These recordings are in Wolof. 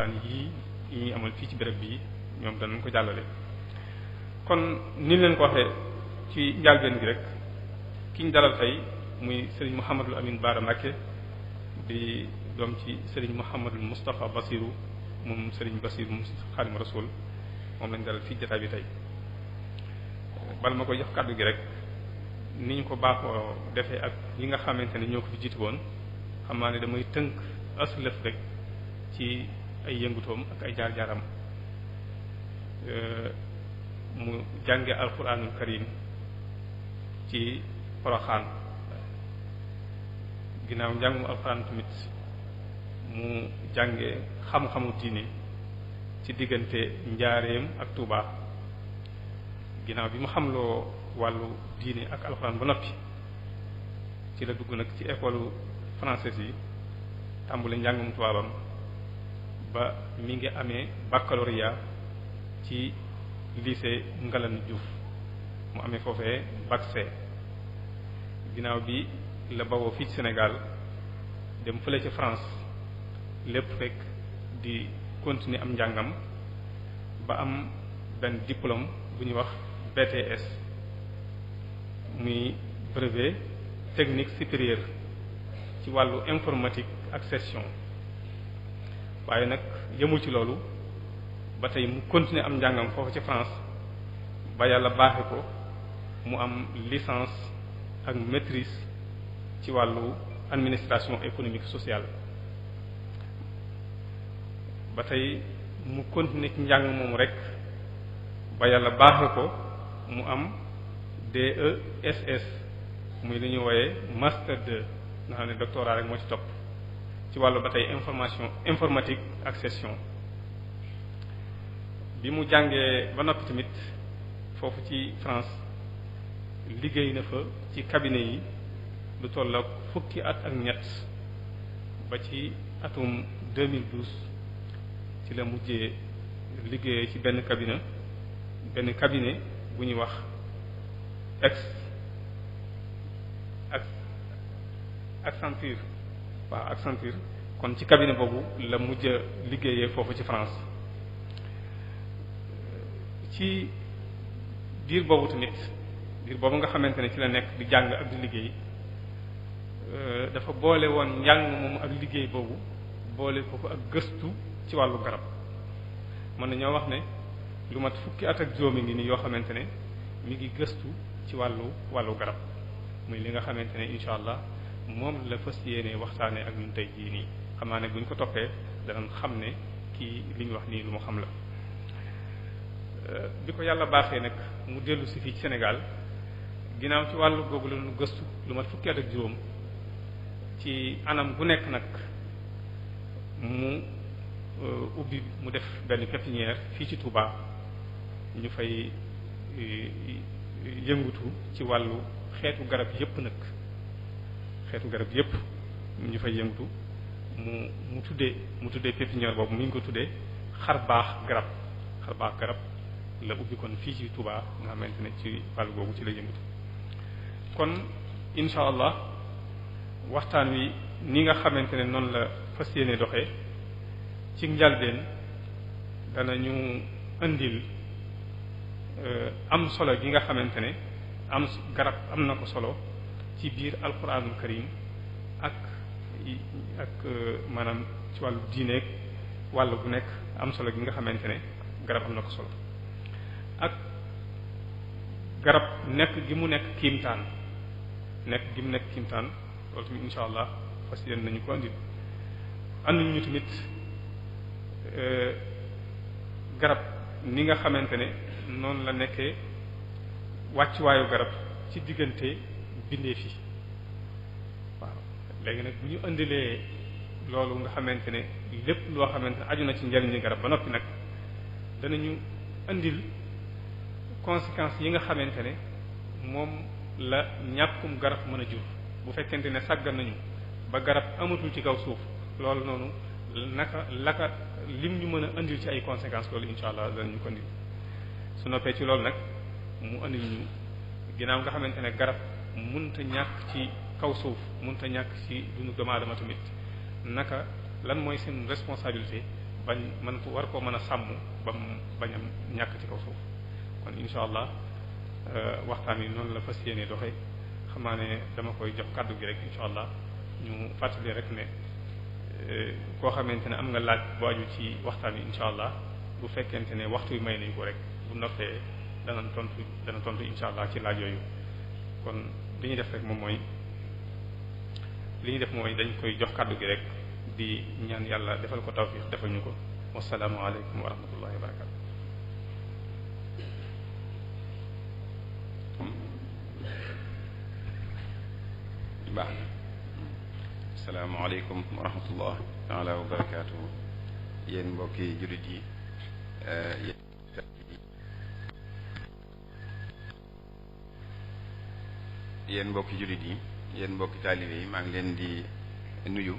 waxtaan yii ñuy amal fii ci béréb bii ñoom danañ ko jàllale. kon ni leen ko waxee ci njàlbeen gi rek ki ñu dalal tey muy Serigne Mouhamadul Amin Bara Mbacké di doom ci Serigne Mouhamadul Moustapha Bassirou moom Serigne Bassirou moom Xaadimu Rasuul moom lañ dalal fii jotaay bi tey. bala ma koy jox kàddu gi rek ni ñu ko baaxoo defee ak ñi nga xamante ne ñoo ko fi jiitu woon xam naa ne damay tënk aslëf rek ci ay yëngutoom ak ay jaar-jaaram. mu jànge alquranul karim ci Poroxaan ginnaaw njàngum alquran tamit mu jànge xam-xamu diine ci diggante njaareem ak Touba ginnaaw bi mu xamloo wàllu diine ak alquran ba noppi ci la dugg nag ci école française yi tàmbali njàngum tubaabam ba mi ngi amee baccalauréat ci lycée Ngalandou Diouf mu amee foofee bac C ginnaaw bi la bawoo fii ci Sénégal dem fële ci France lépp rek di continuer am njàngam ba am benn diplôme bu ñuy wax BTS muy brevet technique supérieur ci wàllu informatique ak gestion waaye nag yemul ci loolu ba tey mu continuer am njàngam foofu ci France ba yàlla baaxe ko mu am licence ak maîtrise ci wàllu administration économique sociale ba tey mu continuer ci njàng moomu rek ba yàlla baaxe ko mu am DESS muy li ñuy wooyee master 2 nga xam ne doctorat rek moo ci topp ci wàllu ba tey informatique ak gestion bi mu jàngee ba noppi tamit foofu ci France liggéey na fa ci cabinet yi lu toll ak fukki at ak ñett ba ci atum 2012 ci la mujjee liggéeyee ci benn cabinet bu ñuy wax Accenture waaw Accenture kon ci cabinet boobu la mujj liggéeyee foofu ci France ci diir boobu tamit diir boobu nga xamante ne ci la nekk di jàng ak di liggéey dafa boole woon njàng moom ak liggéey boobu boole ko ak gëstu ci wàllu garab mën nañoo wax ne lu mat fukki at ak juróomi ngi nii yoo xamante ne mi ngi gëstu ci wàllu garab muy li nga xamante ne incha allah moom la fas yéene waxtaanee ak ñun tey jii nii xam naa ne bu ñu ko toppee danañ xam ne kii li ñu wax nii lu mu xam la. bi ko yàlla baaxee nag mu dellu si fii ci Sénégal ginnaaw ci wàllu googu la ñu gëstu lu mat fukki at ak juróom ci anam gu nekk nag mu ubbi mu def benn pépinière fii ci Touba ñu fay yëngutu ci wàllu xeetu garab yépp nag xeetu garab yépp ñu fay yëngutu mu tuddee pépinière boobu mu ngi ko tuddee xar baax garab la ubbi kon fii ci Touba nga xamante ne ci wàllu googu ci la yëngatu kon insha allah waxtaan wi ni nga xamante ne noonu la fas yéene doxee ci njalbeen danañu indil am solo gi nga xamante ne garab am na ko solo ci biir alquranul karim ak maanaam ci wàllu diineeg wàllu bu nekk am solo gi nga xamante ne garab am na ko solo ak garab nekk gi mu nekk kiimtaan loolu tamit insha allah fas yéene nañu ko andil ñu tamit garab ni nga xamante ne noonu la nekkee wàccuwaayu garab ci diggante bindeef yi waaw léegi nag bu ñu indilee loolu nga xamante ne lépp loo xamante ne aju na ci njariñu garab ba noppi nag danañu indil conséquences yi nga xamante ne moom la ñàkkum garab mën a jur bu fekkente ne sàggan nañu ba garab amatul ci kaw suuf loolu noonu laka lim ñu mën a indil ci ay conséquences loolu insha allah danañu ko indil su noppee ci loolu nag mu indil ñu ginnaaw nga xamante ne garab mënta ñàkk ci kaw suuf mënta ñàkk ci dundu doomu aadama tamit naka lan mooy seen responsabilité bañ mën ko war koo mën a sàmm ba mu bañ am ñàkk ci kaw suuf kon insha allah waxtaan yi noonu la fas yéene doxe xam naa ne dama koy jox kàddu gi rek insha allah ñu fàttali rek ne koo xamante ne am nga laaj bu aju ci waxtaan yi insha allah bu fekkente ne waxtu yu may nañ ko rek bu noppee dana tontu insha allah ci laaj yooyu kon li ñuy def rek moom mooy dañ koy jox kàddu gi rek di ñaan yàlla defal ko tawfiq defal ñu ko wasalaamu aleykum wa rahmatullahi wa barakatu baax na asalaamaaleykum wa rahmatullah taala wa barakaatuhu yéen mbokki jullit yi yéen mbokki taalibe yi maa ngi leen di nuyu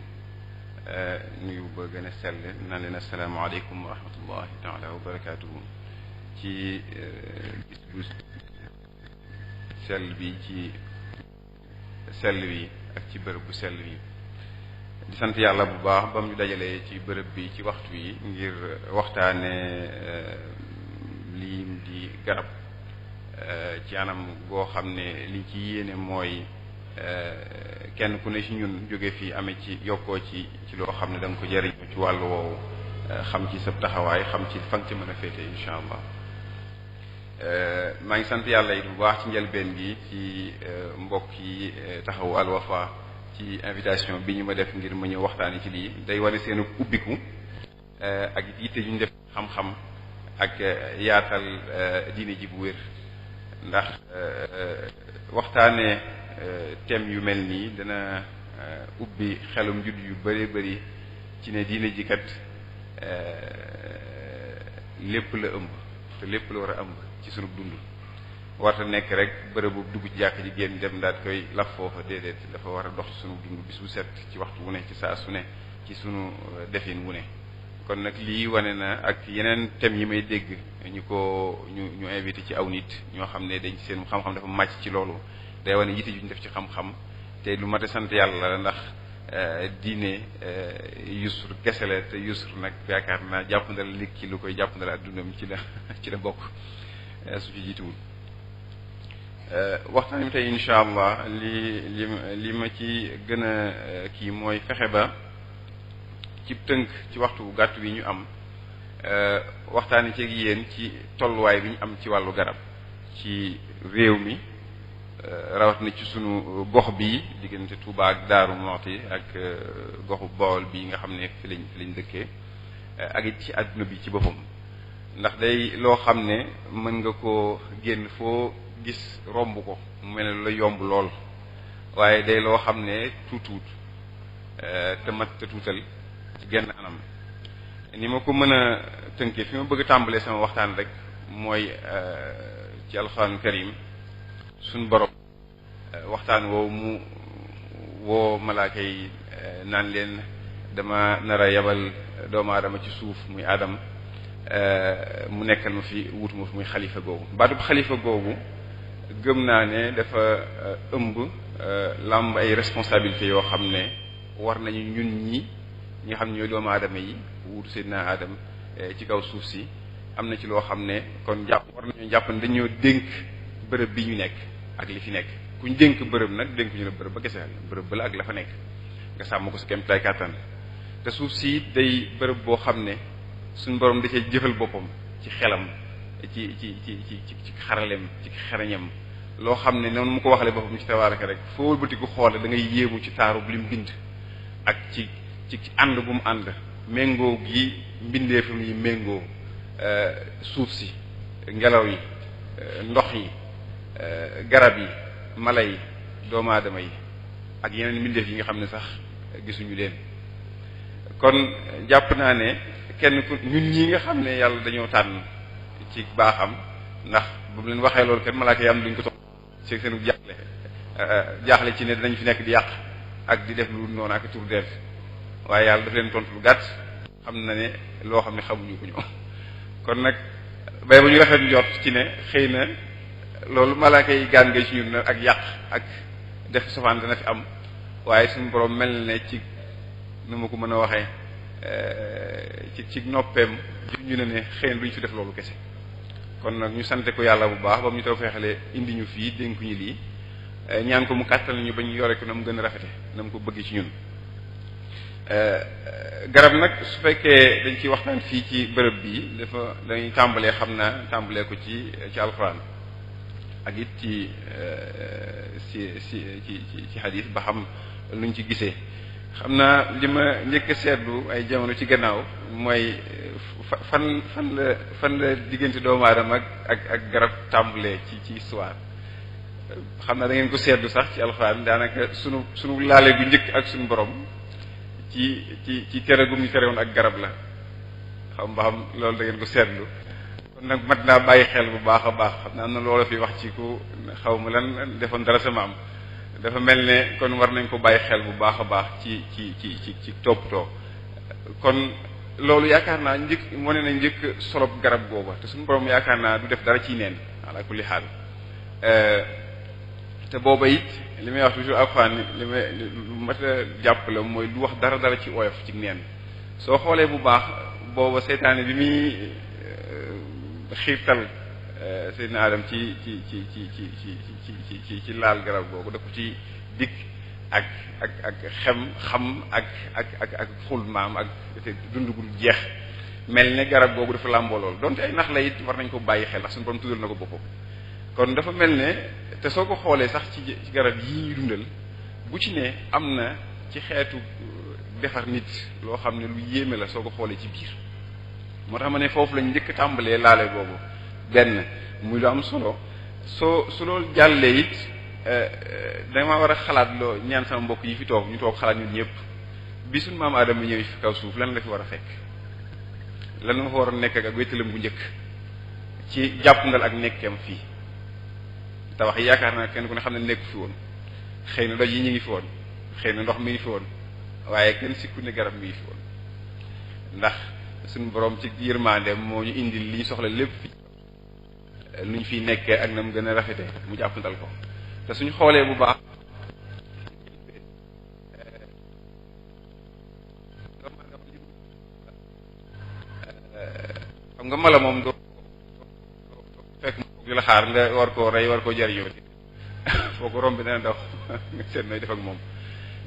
ba gën a sell naan leen asalaamaaleykum wa rahmatullahi taala wa barakaatuhu ci bis bu sell bi ci sell wi ak ci bërëb bu sell wi di sant yàlla bu baax ba mu ñu dajalee ci bërëb bi ci waxtu yi ngir waxtaane lii di garab ci anam goo xam ne liñ ci yéene mooy kenn ku ne ci ñun jóge fii amee ci yokkoo ci loo xam ne da nga ko jëriñu ci wàllu woowu xam ci sa taxawaay xam ci fa nga ci mën a féete insha allah maa ngi sant yàlla it bu baax ci njëlbeen gi ci mbokk yi taxawu Al Wafa ci invitation bi ñu ma def ngir ma ñëw waxtaani ci lii day wane seen ubbiku ak yitte yu ñu def xam-xam ak yaatal diine ji bu wér ndax waxtaane thème yu mel nii dana ubbi xelum judd yu bëree bëri ci ne diine ji kat lépp la ëmb te lépp la war a ëmb ci sunu dund warta nekk rek bërëbu dugg ci jàkk ji génn dem daal koy laf foofa déedéet dafa war a dox ci sunu dund bis bu set ci waxtu wu ne ci saa su ne ci sunu defin wu ne kon nag lii wane na ak yeneen thèmes yi may dégg ñu invité ci aw nit ñoo xam ne dañ seen xam-xam dafa màcc ci loolu day wane yitte ju ñu def ci xam-xam te lu mat a sant yàlla la ndax diine yusr kese la te yusr nag yaakaar naa jàppandal likki lu koy jàppandal addunam ci la bokk su ci jiituwul waxtaan bi tey insha allah li ma ci gën a kii mooy fexe ba ci tënk ci waxtu bu gàtt wi ñu am waxtaani ci yéen ci tolluwaay bi ñu am ci wàllu garab ci réew mi rawat na ci sunu gox bi diggante Touba ak Daaru Muxti ak goxu Bawol bi nga xam ne fi lañ dëkkee ak it ci àdduna bi ci boppam ndax day loo xam ne mën nga ko génn foo gis romb ko mu mel ne la yomb lool waaye day loo xam ne tuutuut te mat te tuutal ci genn anam ni ma ko mën a tënkee fi ma bëgg a tàmbalee sama waxtaan rek mooy ci alxuraan karim suñ borom waxtaan woowu mu woo malaaka yi naan leen dama nar a yabal doomu aadama ci suuf muy Adam mu nekkal ma fi wutu ma fi muy xalifa googu baatub xalifa googu gëm naa ne dafa ëmb lamb ay responsabilités yoo xam ne war nañu ñun ñi nga xam ne ñooy doomu aadama yi wutu Seydina Adam ci kaw suuf si am na ci loo xam ne kon war nañoo jàpp ne dañoo dénk bërëb bi ñu nekk ak li fi nekk kuñ dénk bërëb nag dénk ñu la bërëb ba geseel bërëb ba la ak la fa nekk nga sàmm ko sa kem tay kàttan te suuf si day bërëb boo xam ne suñ borom da cee jëfal boppam ci xelam ci xaralem ci xereñam loo xam ne noonu mu ko waxale boppam ci tabaaraka rek foo bëti ko xoole da ngay yéemu ci taaru bu lim bind ak ci ànd bu mu ànd méngoo gi mbindeefam yi méngoo suuf si ngelaw yi ndox yi garab yi mala yi doomu aadama yi ak yeneen mbindeef yi nga xam ne sax gisuñu leen kon jàpp naa ne kenn ku ñun ñi nga xam ne yàlla dañoo tànn ci baaxam ndax bu mu leen waxee loolu kenn malaaka yi am duñ ko toog ci seen jaaxle ci ne dinañ fi nekk di yàq ak di def lu noonu ak tur def waaye yàlla daf leen tontu lu gàtt xam na ne loo xam ne xamuñu ko ñoom kon nag bay ba ñu rafet njort ci ne xëy na loolu malaaka yi gaan ngay ci ñun ak yàq ak def sofaan dana fi am waaye suñu borom mel ne ci nu ma ko mën a waxee ci noppeem ñu ne xëy na duñ fi def loolu kese kon nag ñu sante ko yàlla bu baax ba mu ñu taw feexale indi ñu fii dénku ñu lii ñaan ko mu kàttal ñu ba ñu yore ko na mu gën a rafete na mu ko bëgg ci ñun garab nag su fekkee dañ ciy waxtaan fii ci bërëb bii dañuy tàmbalee xam naa tàmbalee ko ci alxuraan ak it ci xadiis ba xam luñ ci gisee xam naa li ma njëkk a seetlu ay jamono ci gannaaw mooy fan la diggante doomu aadama ak garab tàmbalee ci histoire xam naa da ngeen ko seetlu sax ci alxuraan daanaka sunu laale gu njëkk ak sunu borom ci tere gum ñu tere woon ak garab la xam loolu da ngeen ko seetlu kon nag mat naa bàyyi xel bu baax a baax xam naa am na loola fi wax ci ku xaw ma lan defoon dara sama am dafa mel ne kon war nañ ko bàyyi xel bu baax a baax ci toppatoo kon loolu yaakaar naa wane na njëkk solob garab googa te suñu borom yaakaar naa du def dara ciy neen ala kulli xaal te booba it li may wax toujours alxuraan li mat a jàpp la mooy lu wax dara ci oyof ci neen soo xoolee bu baax booba seytaane bi muy xiirtal Seydina Adam ci laal garab googu da ko ci dikk ak xam ak xul maam ak dund gu jeex mel ne garab googu dafa làmboo lool donte ay nax la it war nañ ko bàyyi xel ndax suñu borom tuddal na ko boppam kon dafa mel ne te soo ko xoolee sax ci garab yii ñuy dundal bu ci ne am na ci xeetu defar nit loo xam ne lu yéeme la soo ko xoolee ci biir moo tax ma ne foofu lañ njëkk tàmbalee laale boobu benn muy lu am solo su loolu jàllee it dama war a xalaat loo ñaan sama mbokk yi fi toog ñu toog xalaat ñun ñëpp bi suñu maam Adama ñëw fi kaw suuf lan la fi war a fekk lan la fa war a nekk ak wéttalam bu njëkk ci jàppandal ak nekkeem fii tabax yi yaakaar naa kenn ku ne xam ne nekk fi woon xëy na doj yi ñu ngi fi woon xëy na ndox mi ngi fi woon waaye kenn sikku ne garab mi ngi fi woon ndax suñu borom ci yërmande moo ñu indi li ñu soxla lépp fi nu ñu fiy nekkee ak na mu gën a rafete mu jàppandal ko te suñu xoolee bu baax xam nga mala moom doo fekk di la xaar nga war koo rey war koo jariñoo foo ko romb dana dox nga seet nooy def ak moom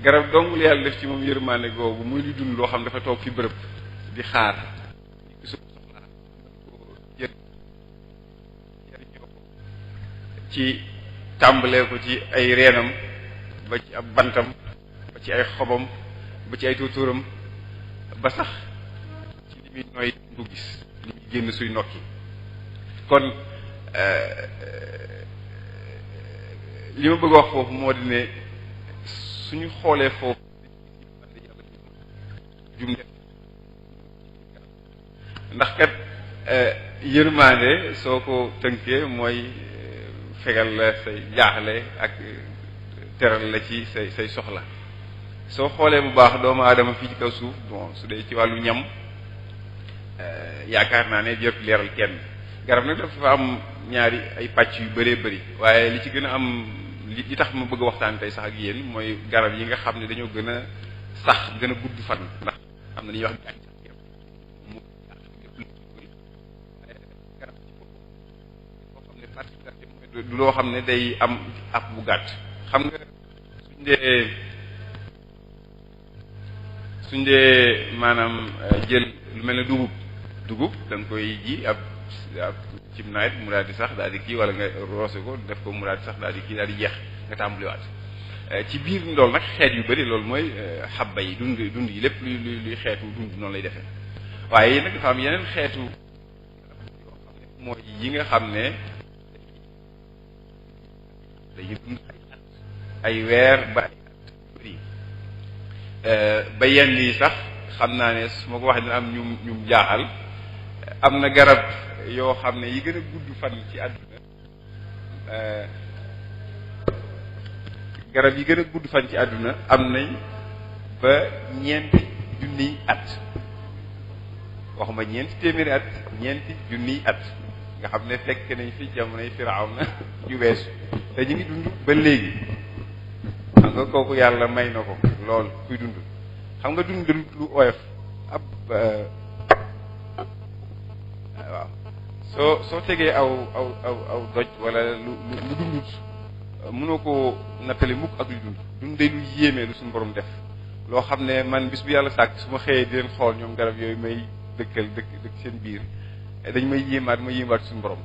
garab dong lu yàlla def ci moom yërmande googu muy lu dund loo xam dafa toog fi bërëb di xaar ci tàmbalee ko ci ay reenam ba ci ab bantam ba ci ay xobam ba ci ay tuuturam ba sax ci li muy nooy du gis li muy génn suy nokki kon li ma bëgg a wax foofu moo di ne suñu xoolee foofu jum def ndax kat yërmande soo ko tënkee mooy fegal la say jaaxle ak teral la ci say soxla soo xoolee bu baax doomu aadama fii ci kaw suuf bon su dee ci wàllu ñam yaakaar naa ne jot leeral kenn garab nag dafa am ñaari ay pàcc yu bëree bëri waaye li ci gën a am li tax ma bëgg a waxtaan tey sax ak yéen mooy garab yi nga xam ne dañoo gën a sax gën a gudd fan ndax am na li ñuy wax du loo xam ne day am ab bu gàtt xam nga suñ dee maanaam jël lu mel ne dugub da nga koy ji ab cim nawet mu daal di sax daal di kii wala nga roose ko def ko mu daal di sax daal di kii daal di jeex nga tàmbaliwaat ci biir loolu nag xeet yu bari loolu mooy xabba yi dund yi lépp luy xeetu dund noonu lay defee waaye nag dafa am yeneen xeetu yoo xam ne mooy yi nga xam ne dañuy dund ay weer ba ay at bëri ba yenn yi sax xam naa ne su ma ko waxee dina am ñum jaaxal am na garab yoo xam ne yi gën a gudd fan ci àdduna garab yi gën a gudd fan ci àdduna am nañ ba 4,000 at waxuma 4 at 4,000 at nga xam ne fekk nañ fi jamonoy Firawna ju weesu te ñu ngi dund ba léegi xam nga kooku yàlla may na ko lool kuy dund xam nga dund lu oyof ab waaw soo tegee aw doj wala lu dundut mënoo koo nattali mukk ak lu dund day lu yéemee lu suñu borom def loo xam ne man bis bu yàlla sàkk su ma xëyee di leen xool ñoom garab yooyu may dëkk seen biir dañ may yéemaat suñu borom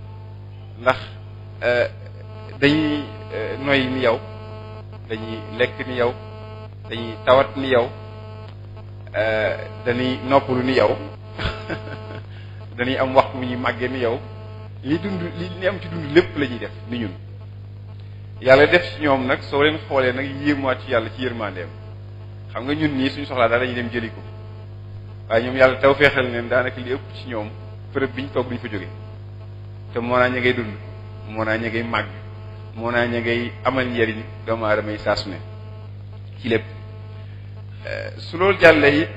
ndax dañuy noy ni yow dañuy lekk ni yow dañuy tawat ni yow dañuy noppalu ni yow dañuy am waxtu wu ñuy màggee ni yow li am ci dund lépp la ñuy def ni ñun yàlla def ci ñoom nag soo leen xoolee nag yéemaat ci yàlla ci yërmandeem xam nga ñun nii suñu soxlaa daal dañuy dem jëli ko waaye ñoom yàlla taw feexal leen daanaka li ëpp ci ñoom bërëb biñ toog duñ fa jóge te moo naa ña ngay dund moo naa ña ngay màgg moo naa ña ngay amal njariñ doomu aadama yi saa su ne ci lépp su loolu jàllee it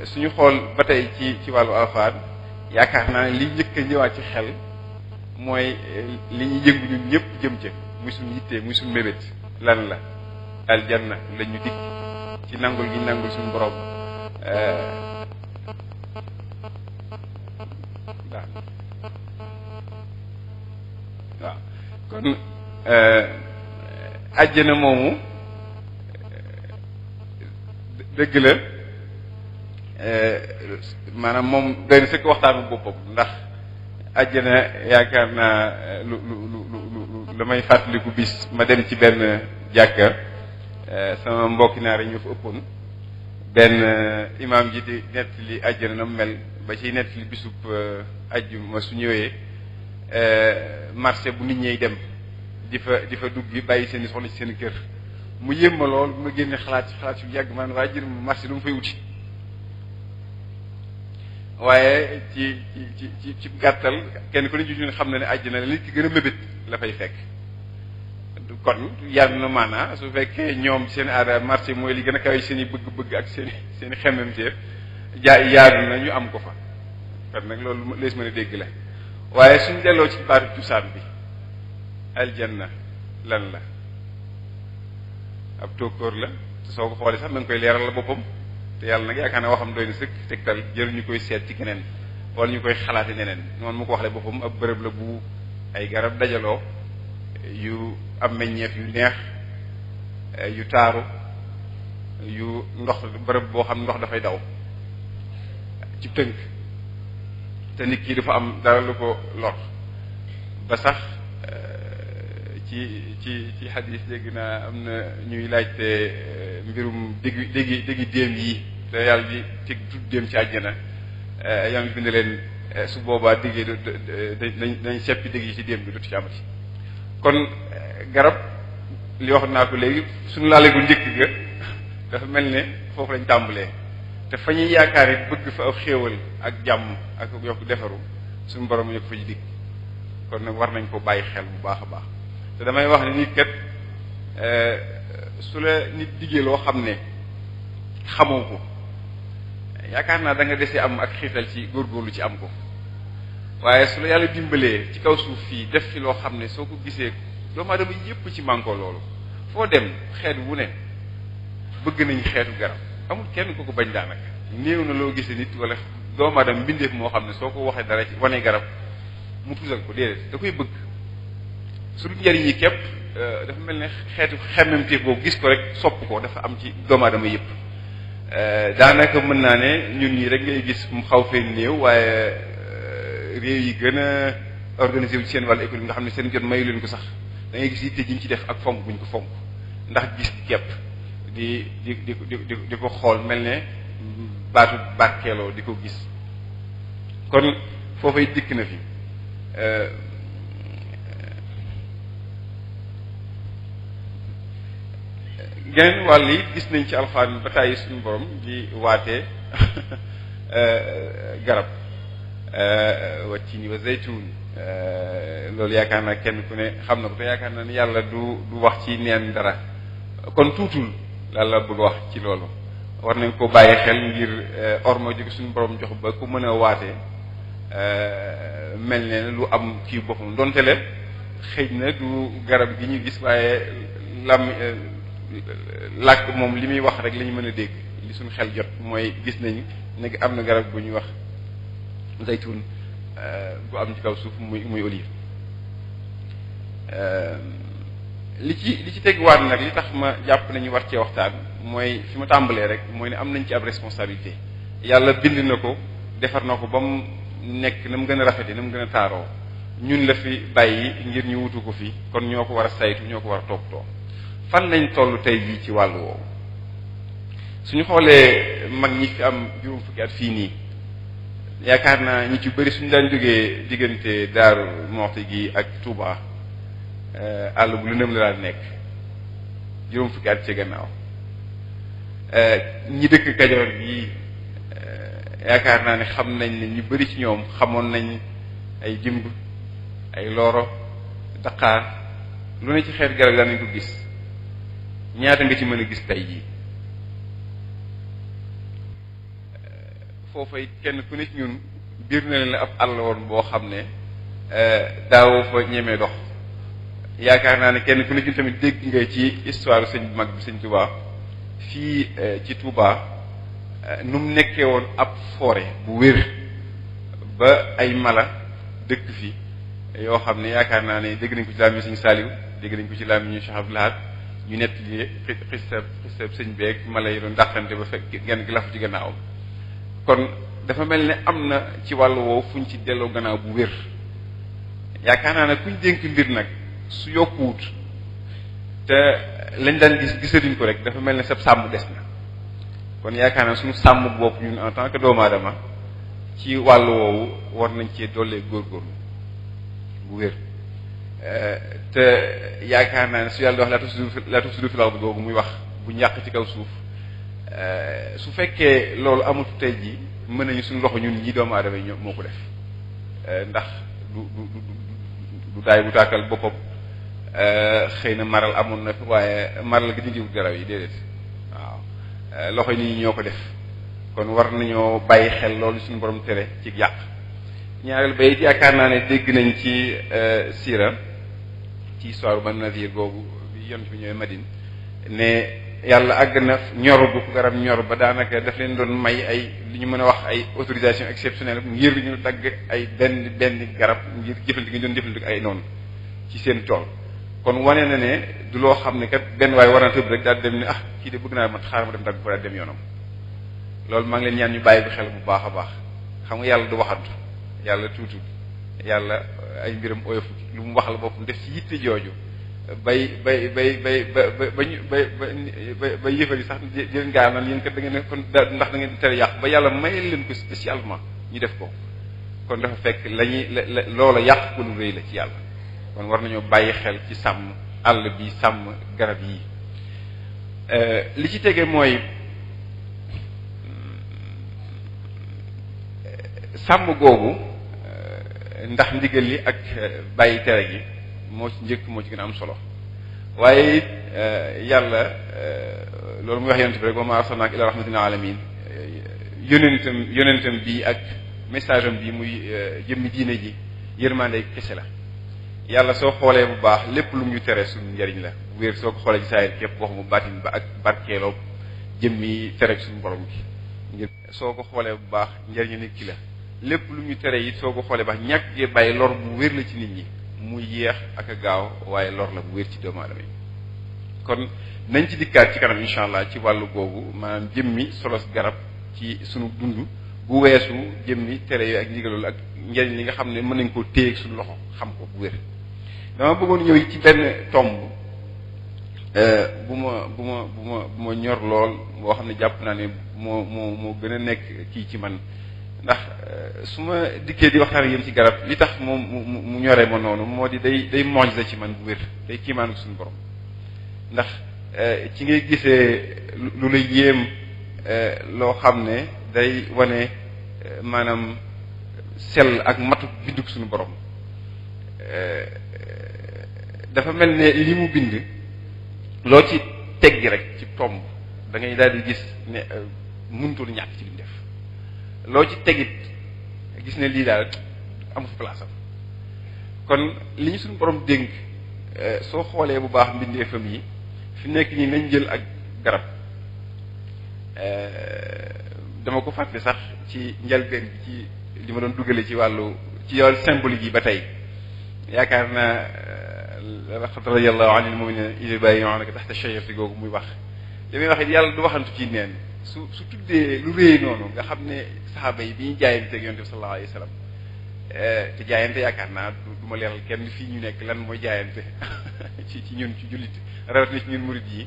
suñu xool ba tey ci wàllu alxuraan yaakaar naa ne li njëkk a ñëwaat ci xel mooy li ñuy yëngu ñun ñëpp jëm ca muy suñu yittee muy suñu mébét lan la aljanna la ñu dikk ci nangul gi nangul suñu borom waaw kon àjjana moomu dëgg la maanaam moom doy na sëkk waxtaanu boppam ndax àjjana yaakaar naa lu damay fàttaliku bis ma dem ci benn jàkka sama mbokki naar yi ñu fa ëppoon benn imaam ji di nettali àjjana na mel ba ci nettali bisub àjjuma su ñëwee marché bu nit ñey dem di fa dugg bàyyi seen i soxna ci seen kër mu yéem ma lool bu ma génnee xalaat yu yàgg man waaye jër marché lu mu fay wuti waaye ci gàttal kenn ku ne ñu xam na ne àjjana la nit ki gën a mébét la fay fekk kon yaatu na maanaa su fekkee ñoom seen aada marché mooy li gën a kawe seen i bëgg-bëgg ak seen i xemmemteef yaatu na ñu am ko fa kon nag loolu lees mën a dégg la waaye suñ delloo ci baatu cosaan bi aljanna lan la ab tóokóor la te soo ko xoolee sax da nga koy leeral la boppam te yàlla nag yaakaar naa waxam doy na sëkk tegtal jël ñu koy seet ci keneen wala ñu koy xalaate neneen noonu mu ko waxle boppam ab bërëb la bu ay garab dajaloo yu am meññeef yu neex yu taaru yu ndox bërëb boo xam ndox dafay daw ci tënk te nit ki dafa am dara lu ko lor ba sax ci xadis dégg naa am na ñuy laajte mbirum déggi déem yi te yàlla di teg tudd déem ci àjjana yàlla bind leen su boobaa déggee dañ seppi dégg yi ci déem bi du ci amati kon garab li wax naa ko léegi suñu laale gu njëkk ga dafa mel ne foofu lañ tàmbalee te fa ñuy yaakaar it bëgg fa ak xéewal ak jàmm ak yokk defaru suñu borom ñu ko fa ci dikk kon nag war nañ ko bàyyi xel bu baax a baax te damay wax ne nit kat su la nit diggee loo xam ne xamoo ko yaakaar naa da nga desee am ak xiital ci góorgóorlu ci am ko waaye su la yàlla dimbalee ci kaw suuf fii def fi loo xam ne soo ko gisee doomu aadama yépp ci mànkoo loolu foo dem xeet wu ne bëgg nañ xeetu garab amul kenn ko ko bañ daanaka néew na loo gisee nit wala doomu aadama mbindeef moo xam ne soo ko waxee dara ci wane garab mu tuusal ko déedéet da koy bëgg su dul njariñ yi képp dafa mel ne xeetu xemmemteef boobu gis ko rek sopp ko dafa am ci doomu aadama yépp daanaka mën naa ne ñun ñi rek ngay gis mu xaw fee néew waaye réew yi gën a organisé wu ci seen wàllu économie nga xam ne seen jot mayu leen ko sax da ngay gis yitte jiñ ci def ak fonk buñ ko fonk ndax gis képp di ko xool mel ne baatu barkeeloo di ko gis kon foofay dikk na fi geneen wàll yi gis nañ ci alxuraan ba tàyyi suñu borom di waatee garab wa tiini wa zaytuun loolu yaakaar naa kenn ku ne xam na ko te yaakaar naa ni yàlla du wax ci neen dara kon tuutul la bëgg wax ci loolu war nañ ko bàyyi xel ngir orma jóge suñu borom jox ba ku mën a waatee mel ne lu am kii boppam donte le xëy na du garab gi ñu gis waaye làkk moom li muy wax rek la ñu mën a dégg li suñu xel jot mooy gis nañ nekk am na garab bu ñuy wax zaytun bu am ci kaw suuf muy olive. li ci teguwaat nag li tax ma jàpp nañu war cee waxtaan mooy fi ma tàmbalee rek mooy ne am nañ ci ab responsabilité. yàlla bind na ko defar na ko ba mu nekk na mu gën a rafete na mu gën a taaroo ñun la fi bàyyi ngir ñu wutu ko fi kon ñoo ko war a saytu ñoo ko war a toppatoo. fan lañ toll tey jii ci wàllu woowu suñu xoolee mag ñi fi am juróom fukki at fii nii yaakaar naa ñi ci bëri suñu daan jógee diggante Daaru Muxti gi ak Touba àll bu lëndëm la daan nekk juróom fukki at ci gannaaw ñi dëkk Kajoor gi yaakaar naa ne xam nañ ne ñu bëri ci ñoom xamoon nañ ay jimb ay looro daqaar lu ne ci xeet garab daan nañ ko gis ñaata nga ci mën a gis tey jii foofa it kenn ku ne ci ñun biir na leen la ab àll woon boo xam ne daawoo fa ñemee dox yaakaar naa ne kenn ku ne ci ñun tamit dégg nga ci histoire sëñ bu mag bi sëñ Touba fii ci Touba nu mu nekkee woon ab forêt bu wér ba ay mala dëkk fi yoo xam ne yaakaar naa ne dégg nañ ko ci laam yi sëñ Saliou dégg nañ ko ci laam yi ñu Cheikh Abdoul Ahad ñu nett li xisab sëñ beeg mala yi doon dàqante ba fekk genn gi lafu ci gannaawam kon dafa mel ne am na ci wàllu woowu fuñ ci delloo gannaaw bu wér yaakaar naa ne kuñ dénk mbir nag su yokkuwut te lañ daan gisatuñ ko rek dafa mel ne sab sàmm des na kon yaakaar naa suñu sàmm bopp ñun en tant que doomu aadama ci wàllu woowu war nañ cee dollee góorgóorlu bu wér te yaakaar naa ne su yàlla di wax laa tufsidu fil ardi boobu muy wax bu ñàq ci kaw suuf su fekkee loolu amatu tey jii mën nañu suñu loxo ñun ñi doomu aadama yi moo ko def ndax du daay bu tàkkal boppam xëy na maral amoon na fi waaye maral gi dindiwut garab yi déedéet waaw loxo yi nit ñi ñoo ko def kon war nañoo bàyyi xel loolu suñu borom tere ci yàq ñaareel ba it yaakaar naa ne dégg nañ ci siira ci histoire Banu Nadir googu bi yonent bi ñëwee Madine ne yàlla àgg na ñor bu ko garab ñor ba daanaka daf leen doon may ay li ñu mën a wax ay autorisation exceptionnelle ngir ñu dagg ay benn garab ngir jëfandikoo ñu doon jëfandikoo ay noonu ci seen tool kon wane na ne du loo xam ne kat benn waaye war na tëb rek daal dem ne ah kii de bëgg naa ma xaaral ma dem dagg ko daal dem yoonam loolu maa ngi leen ñaan ñu bàyyi ko xel bu baax a baax xam nga yàlla du waxantu yàlla tuutul yàlla ay mbiram oyofu lu mu waxal boppam def ci yitte jooju bay yëfal yi sax jëleen gaa naan yéen kat da ngeen kon ndax da ngeen di tere yàq ba yàlla mayal leen ko spécialement ñu def ko kon dafa fekk loola yàq ko lu rëy la ci yàlla kon war nañoo bàyyi xel ci sàmm àll bi sàmm garab yi li ci tege mooy sàmm googu ndax ndigal li ak bàyyi tere gi moo ci njëkk moo ci gën a am solo waaye yàlla loolu muy wax yonent bi rek wa ma arsalnaaka illa rahmatan lil alamin yonentam bi ak message am bi muy jëmmi diine ji yërmande kese la yàlla soo xoolee bu baax lépp lu ñu tere suñu njariñ la wér soo ko xoolee ci saayir képp wax mu baatin ba ak barkeeloo jëmmi tere suñu borom gi ngir soo ko xoolee bu baax njariñu nit ki la lépp lu ñu tere it soo ko xoolee baax ñàkk gee bàyyi lor bu wér la ci nit ñi mu yéex ak a gaaw waaye lor la bu wér ci doomu aadama yi kon nañ ci dikkaat ci kanam incha allah ci wàllu googu maanaam jëmmi solos garab ci sunu dund bu weesu jëmmi tere yooyu ak ndigalul ak njariñ li nga xam ne mën nañ koo téye ak suñu loxo xam ko bu wér dama bëggoon ñëw ci benn tomb bu ma ñor lool boo xam ne jàpp naa ne moo gën a nekk kii ci man ndax su ma dikkee di waxtaan ak yéen ci garab li tax mu ñoree ma noonu moo di day mooj ci man bu wér day kiimaanu suñu borom ndax ci ngay gisee lu la yéem loo xam ne day wane maanaam sell ak matu binduk suñu borom dafa mel ne li mu bind loo ci teggi rek ci tomb da ngay daal di gis ne mënutul ñàkk ci li mu def loo ci tegit gis ne lii daal amu fi place am kon li ñu suñu borom dénk soo xoolee bu baax mbindeefam yi fi nekk nii nañ jël ak garab dama ko fàtte sax ci njëlbeen bi ci li ma doon duggale ci wàllu ci yoon symbolique yi ba tey yaakaar naa laqad radiyallahu anil mu'minina idh yubayyi'unaka tahta ash-shajarati googu muy wax li muy wax it yàlla du waxantu ci neen su tuddee lu réy noonu nga xam ne saxaaba yi bi ñu jaayanteeg yonent bi sallallahu alayhi wasallam te jaayante yaakaar naa du ma leeral kenn fii ñu nekk lan mooy jaayante ci ñun ci jullit rawatina ci ñun murid yi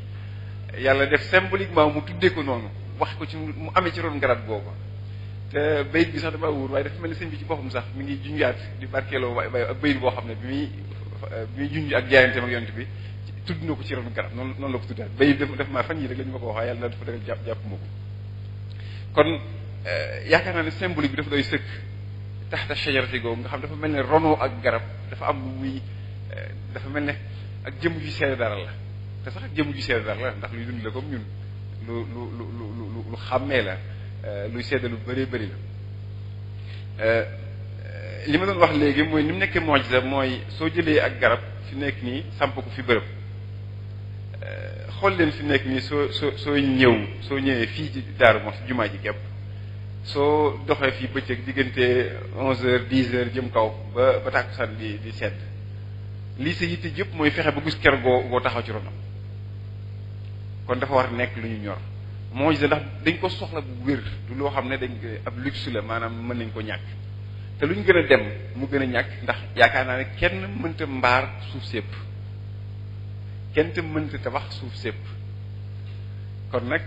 yàlla def symboliquement mu tuddee ko noonu wax ko ci mu amee ci ron garab googu te bayit bi sax dama wóor waaye dafa mel ni sëñ bi ci boppam sax mi ngi junjaat di barkeeloo waaye ak bayit boo xam ne bi muy junj ak jaayante ak yonent bi tudd na ko ci ron garab noonu la ko tuddaat bayit def maa fan yii rek la ñu ma ko wax yàlla na dafa dëgg jàpp ma ko kon yaakaar naa ne symbolique bi dafa doy sëkk taxta shajarati googu nga xam dafa mel ne ronoo ak garab dafa am lu muy dafa mel ne ak jëmm ju seede dara la te sax ak jëmm ju seede dara la ndax luy dund la comme ñun lu xàmmee la luy seede lu bëree bëri la li ma doon wax léegi mooy ni mu nekkee mu'jiza mooy soo jëlee ak garab fi nekk nii samp ko fi bërëb xool leen fi nekk nii soo ñëwee fii ci Daaru Muxti jumaa ji képp soo doxee fii bëccëg diggante 11h 10h jëm kaw ba tàkkusaan di sedd lii sa yitte yëpp mooy fexe ba gis ker goo taxaw ci ronam kon dafa war a nekk lu ñu ñor mu'jiza ndax dañ ko soxla bu wér du loo xam ne dañ ab luxe la maanaam mën nañ ko ñàkk te lu ñu gën a dem mu gën a ñàkk ndax yaakaar naa ne kenn mënta mbaar suuf sépp kenn te mënta tabax suuf sépp kon nag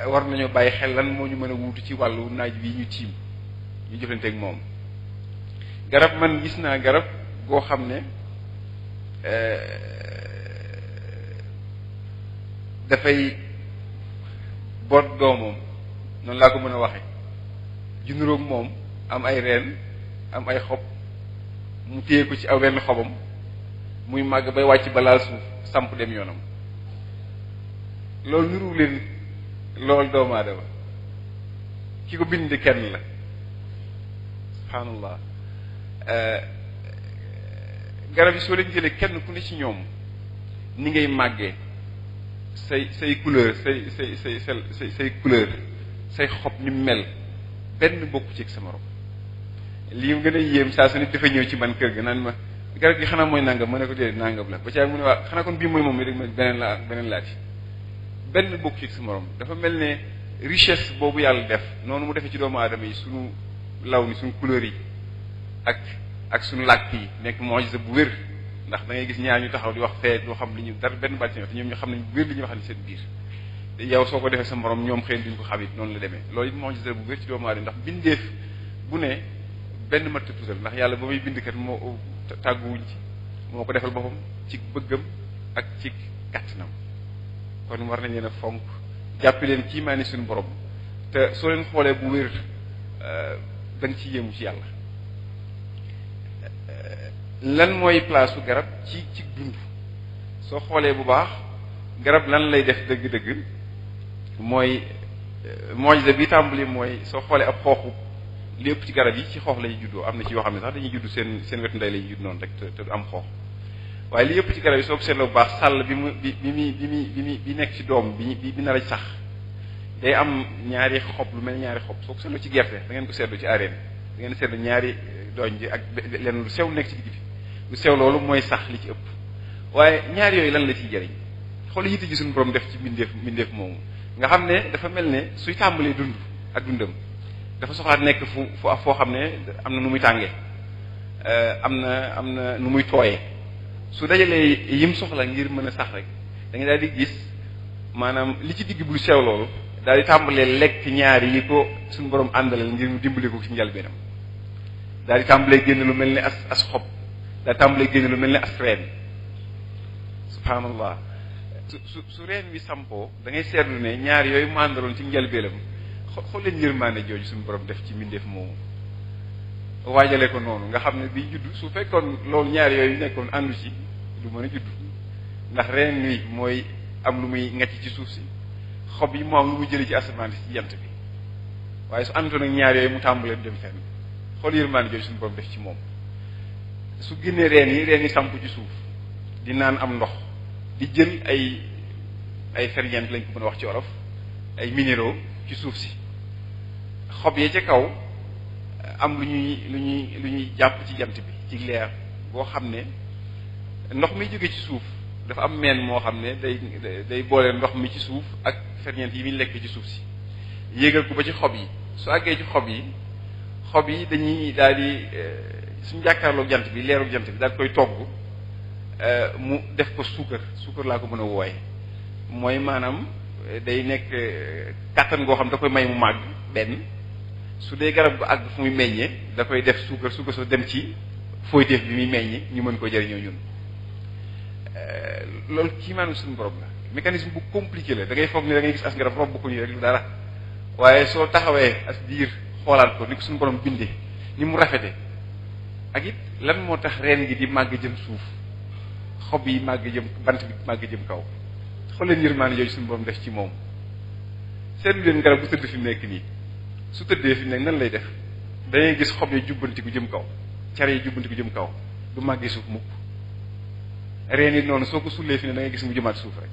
war nañoo bàyyi xel lan moo ñu mën a wuutu ci wàllu naaj wi ñu tiim ñu jëflanteeg moom garab man gis naa garab goo xam ne dafay boot doomam noonu laa ko mën a waxe junduróog moom am ay reen am ay xob mu téye ko ci aw wenn xobam muy màgg bay wàcc balaa suuf samp dem yoonam loolu nuru leen loolu doomu aadama ki ko bind kenn la subhaanallah garab yi soo leen jëlee kenn ku ne ci ñoom ni ngay màggee say couleur say couleur say xob ni mel benn bokku ci ak sa morom lii mu gën a yéem saa su nit dafa ñëw ci man kër ga naan ma garab gi xanaa mooy nangam ma ne ko déedéet nangam la ba ca mu ne waa xanaa kon bii mooy moom mi rek ma beneen laati benn bokku ci ak sa morom dafa mel ne richesse boobu yàlla def noonu mu defee ci doomu aadama yi sunu law ni sunu couleur yi ak sunu làkk yi nekk mu'jiza bu wér ndax da ngay gis ñaar ñu taxaw di wax fee doo xam li ñu dara benn baat ci te ñoom ñu xam nañ bu wér li ñuy wax ni seen biir yow soo ko defee sa morom ñoom xëy duñ ko xam it noonu la demee loolu it mu'jiza bu wér ci doomu aadama ndax bindeef bu ne benn matt tuutal ndax yàlla ba muy bind kat moo tàgguwuñ ci moo ko defal boppam ci bëggam ak ci kàttanam kon war nañ leen a fonk jàpp leen kii maa ni suñu borom te soo leen xoolee bu wér da nga ci yéemu ci yàlla lan mooy place su garab ci dund soo xoolee bu baax garab lan lay def dëgg-dëgg mooy mu'jiza bi tàmbali mooy soo xoolee ab xooxu lépp ci garab yi ci xoox lay juddoo am na ci yoo xam ne sax dañuy judd seen wetu ndey lay judd noonu rek te du am xoox waaye li yëpp ci garab yi soo ko seetloo bu baax sàll bi nekk ci doom bi nar a sax day am ñaari xob lu mel ñaari xob soo ko seetloo ci gerte da ngeen ko seetlu ci arène da ngeen seetlu ñaari dooñ ji ak lenn lu sew nekk ci digg bi lu sew loolu mooy sax li ci ëpp waaye ñaari yooyu lan la ciy jëriñ xool yitte ji suñu borom def ci mbindeef moomu nga xam ne dafa mel ne suy tàmbalee dund ak dundam dafa soxlaat nekk foo xam ne am na nu muy tàngee am na nu muy tooyee su dajalee yim soxla ngir mën a sax rek da nga daal di gis maanaam li ci digg bu lu sew loolu daal di tàmbalee lekk ñaari yi ko suñu borom àndalal ngir mu dimbali ko ci njëlbeenam daal di tàmbalee génn lu mel ne as xob daal di tàmbalee génn lu mel ne as reen subhaanallah su reen wi sampoo da ngay seetlu ne ñaar yooyu mu àndaloon ci njëlbeenam xool leen yërmande jooju suñu borom def ci mbindeef moomu waajale ko noonu nga xam ne bi juddu su fekkoon loolu ñaar yooyu nekkoon àndu ci du mën a juddu ndax reen wi mooy am lu muy ngacc ci suuf si xob yi moo am lu muy jëlee ci asamaan si ci jant bi waaye su àndutoon ak ñaar yooyu mu tàmbalee dem fenn xool yërmande jooju suñu borom def ci moom su génnee reen yi samp ci suuf di naan am ndox di jël ay ferñeent lañ ko mën a wax ci wolof ay minéraux ci suuf si xob yi ca kaw am lu ñuy jàpp ci jant bi ci leer boo xam ne ndox mi jóge ci suuf dafa am meen moo xam ne day boole ndox mi ci suuf ak ferñeent yi muy lekk ci suuf si yéegal ko ba ci xob yi su àggee ci xob yi dañuy daal di suñu jàkkaarloog jant bi leeru jant bi daal koy togg mu def ko suukar laa ko mën a wooye mooy maanaam day nekk kàttan goo xam da koy may mu màgg benn su dee garab gu àgg fu muy meññee da koy def suukar soo dem ci fooyteef bi muy meññee ñu mën ko jëriñoo ñun loolu kii maanaam suñu borom la mécanisme bu compliqué la da ngay foog ni da ngay gis as garab robb ko nii rek lu dara waaye soo taxawee as diir xoolaat ko ni ko suñu borom bindee ni mu rafete ak it lan moo tax reen gi di màgg jëm suuf xob yi màgg jëm bant bi màgg jëm kaw xool leen yërmaane yooyu suñu borom def ci moom seetlu leen garab bu tëdd fi mu nekk nii su tëddee fi mu nekk nan lay def da ngay gis xob yi jubbantiku jëm kaw car yi jubbantiku jëm kaw du màggee suuf mukk reen yi noonu soo ko sullee fi ne da ngay gis mu jëmaat suuf rek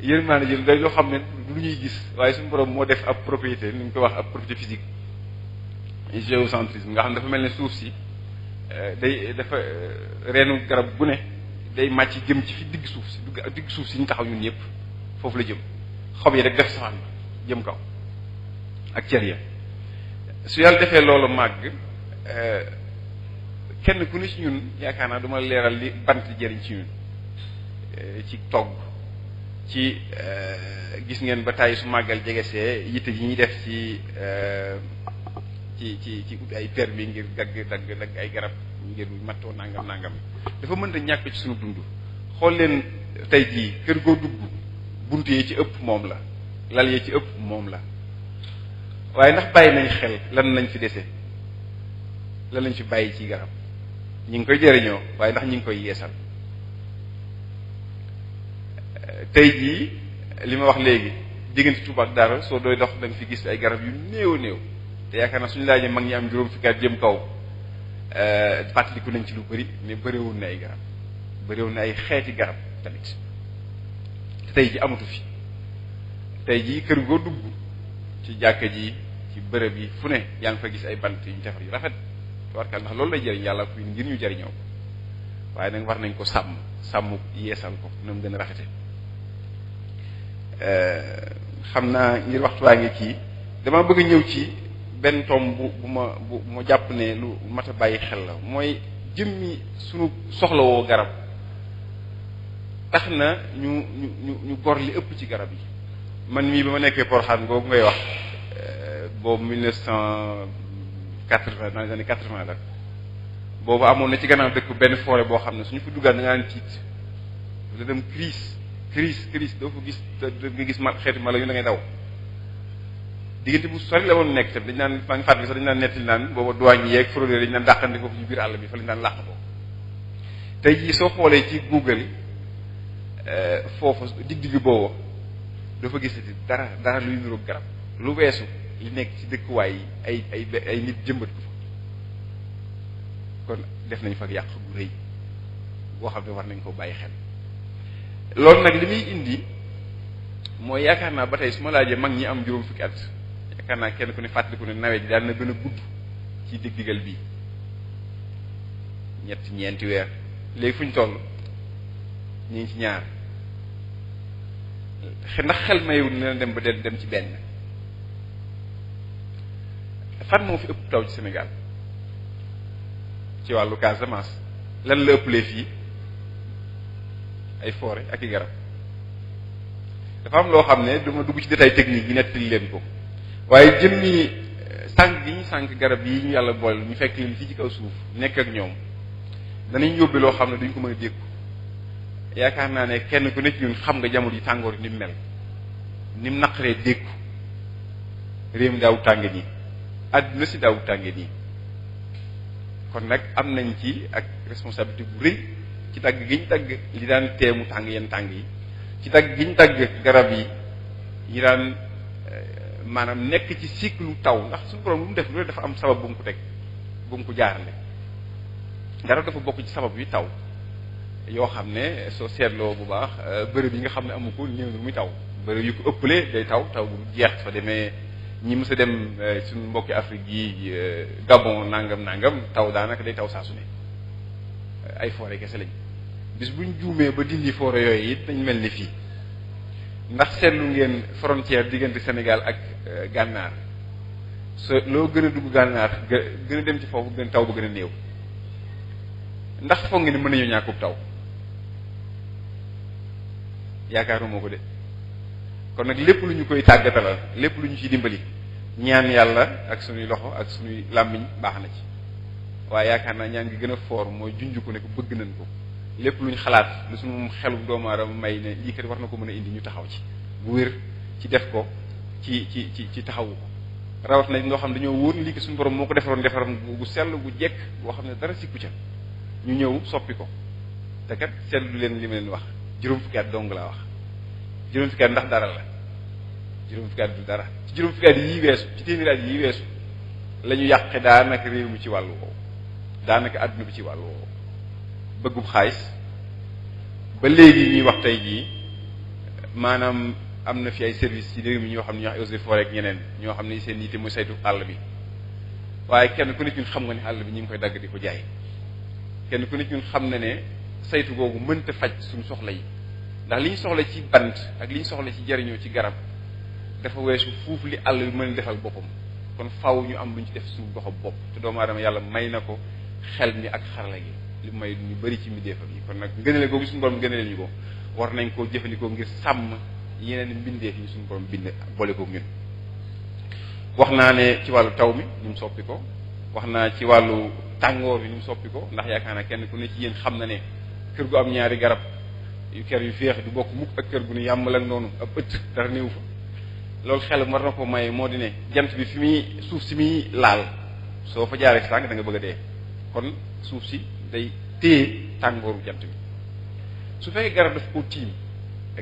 yërmaane jël day loo xam ne lu ñuy gis waaye suñu borom moo def ab propriété ni ñu ko wax ab propriété physique géocentrisme nga xam ne dafa mel ne suuf si dafa reenu garab gu ne day màcc jëm ci fi digg suuf si ñu taxaw ñun ñëpp foofu la jëm xob yi rek def safaan jëm kaw ak cer ya su yàlla defee loolu màgg kenn ku ne ci ñun yaakaar naa duma leeral li bant jëriñ ci ñun ci togg ci gis ngeen ba tàyyi su màggal jegesee yitte yi ñuy def ci ut ay permis ngir dagg ay garab ngir mattoo nangam dafa mënta ñàkk ci suñu dund xool leen tey jii kër goo dugg bunt yi ci ëpp moom la lal yi ci ëpp moom la waaye ndax bàyyi nañ xel lan lañ fi dese lan lañ fi bàyyi ci garab ñi ngi koy jëriñoo waaye ndax ñi ngi koy yeesal tey jii li ma wax léegi diggante Touba ak Dara soo doy dox da nga fi gis ay garab yu néew te yaakaar naa suñu laajee mag ñi am juróom fukki at jëm kaw fàttaliku nañ ci lu bëri mais bëriwul na ay garab bëriwul na ay xeeti garab tamit te tey ji amatu fi tey jii kër goo dugg ci jàkka ji ci bërëb yi fu ne yaa ngi fa gis ay bant yu ñu defar yu rafet warkal ndax loolu lay jëriñ yàlla ko ngir ñu jëriñoo waaye nag war nañ ko sàmm yeesal ko na mu gën a rafete xam naa ngir waxtu waa ngi kii dama bëgg a ñëw ci benn tomb bu ma jàpp ne lu mat a bàyyi xel la mooy jëmmi sunu soxlawoo garab tax na ñu gor li ëpp ci garab yi man mii ba ma nekkee Porokhane boobu ngay wax boobu 1980 dans les années 80 la boobu amoon na ci gannaaw dëkk benn forêt boo xam ne suñu fa duggaan da nga naan tiit la dem crise doo fa gis nga gis xeeti mala yu da ngay daw diggante bu sori la woon nekk tam dañ naan maa ngi fàttali sax dañu naan nettali naan booba douane yeeg fraudeur dañu naan dàqante foofu ci biir àll bi fa lañu daan làq ko tey jii soo xoolee ci Google foofu digg boobu dafa gisati dara luy niroog garab lu weesu li nekk ci dëkkuwaay yi ay nit jëmbat ko fa kon def nañ fa yàq bu rëy boo xam ne war nañ ko bàyyi xel loolu nag li muy indi mooy yaakaar naa ba tey su ma laajee mag ñi am juróom fukki at yaakaar naa kenn ku ne fàttaliku ne nawet ji daal na gën a gudd ci diggal bi ñeenti weer léegi fu ñu toll ñu ngi ci ñaar ndax xel mayewul na dem ba dem ci benn fan moo fi ëpp taw ci Sénégal ci wàllu Casamance lan la ëpplee fii ay forêt ak i garab dafa am loo xam ne dama dugg ci détail technique yi nettali leen ko waaye jëmmi sànq gi ñu sànq garab yi ñu yàlla boole ñu fekk leen fii ci kaw suuf nekk ak ñoom danañ yóbbe loo xam ne duñ ko mën a dékku yaakaar naa ne kenn ku nekk ñun xam nga jamono yi tàngoor ni mu mel ni mu naqaree dékku réew mi daawu tànge nii àdduna si daawu tànge nii kon nag am nañ ci ak responsabilité bu rëy ci dagg gi ñu dagg li daan teemu tàng yenn tàng yi ci dagg gi ñu dagg garab yi daan maanaam nekk ci cycle taw ndax suñu borom lu mu def lu dafa am sabab bu mu ko teg bu mu ko jaarale garab dafa bokk ci sabab yi taw yoo xam ne soo seetloo bu baax bërëb yi nga xam ne amu ko néew na muy taw bërëb yu ko ëppalee day taw bu jeex fa demee ñi mës a dem suñu mbokki Afrique yi Gabon nangam taw daanaka day taw saa su ne ay forêt kese lañ bis buñ juumee ba dindi forêt yooyu it dañ mel ni fii ndax seetlu ngeen frontière diggante Sénégal ak gànnaar loo gën a dugg gànnaar gën a dem ci foofu gën taw ba gën a néew ndax foog ngeen ni mën nañu ñàkkub taw yaakaaruma ko de kon nag lépp lu ñu koy tàggatalal lépp lu ñu ci dimbali ñaan yàlla ak suñuy loxo ak suñuy làmmiñ baax na ci waaye yaakaar naa ñaan gi gën a foor mooy junj ko ne ko bëgg nañ ko lépp lu ñu xalaat lu suñu xelu doomu aadama may ne lii kat war na ko mën a indi ñu taxaw ci bu wér ci def ko ci taxawu ko rawat na loo xam ne dañoo wóor lii ko suñu borom moo ko defaroon bu sell bu jekk boo xam ne dara sikku ca ñu ñëw soppi ko te kat seetlu leen li ma leen wax juróom fukki at dong laa wax juróom fukki at ndax dara la juróom fukki at du dara ci juróom fukki at yii weesu ci téeméeri at yii weesu la ñu yàqe daanaka réew mi ci wàllu woowu daanaka adduna bi ci wàllu woowu bëggub xaalis ba léegi ñuy wax tey jii maanaam am na fi ay service ci réew mi ñoo xam ne ñoo xam eaux et forêts ak ñeneen ñoo xam ne seen yitte mooy saytu àll bi waaye kenn ku nekk ñun xam nga ne àll bi ñu ngi koy dagg di ko jaay kenn ku nekk ñun xam na ne saytu googu mënta faj suñu soxla yi ndax li ñu soxla ci bant ak li ñu soxla ci jariñoo ci garab dafa weesu fuuf li àll bi mën a defal boppam kon faaw ñu am lu ñu ci def suñu doxam bopp te doomu aadama yàlla may na ko xel mi ak xarala gi li may ñu bari ci mbindeefam yi kon nag ngënale googu suñu borom ngënale ñu ko war nañ koo jëfandikoo ngir sàmm yeneen mbindeef yi suñu borom bind boole koog ñun. wax naa ne ci wàllu taw mi ni mu soppi ko wax naa ci wàllu tàngoor bi ni mu soppi ko ndax yaakaar naa kenn ku ne ci yéen xam na ne kër gu am ñaari garab yu kër yu féex du bokk mukk ak kër gu ne yàmbal ak noonu ab ëtt dara néew fa loolu xel war na ko may moo di ne jant bi fi muy suuf si muy laal soo fa jaaree sànq da nga bëgg a dee kon suuf si day téye tàngooru jant bi su fekkee garab daf ko tiim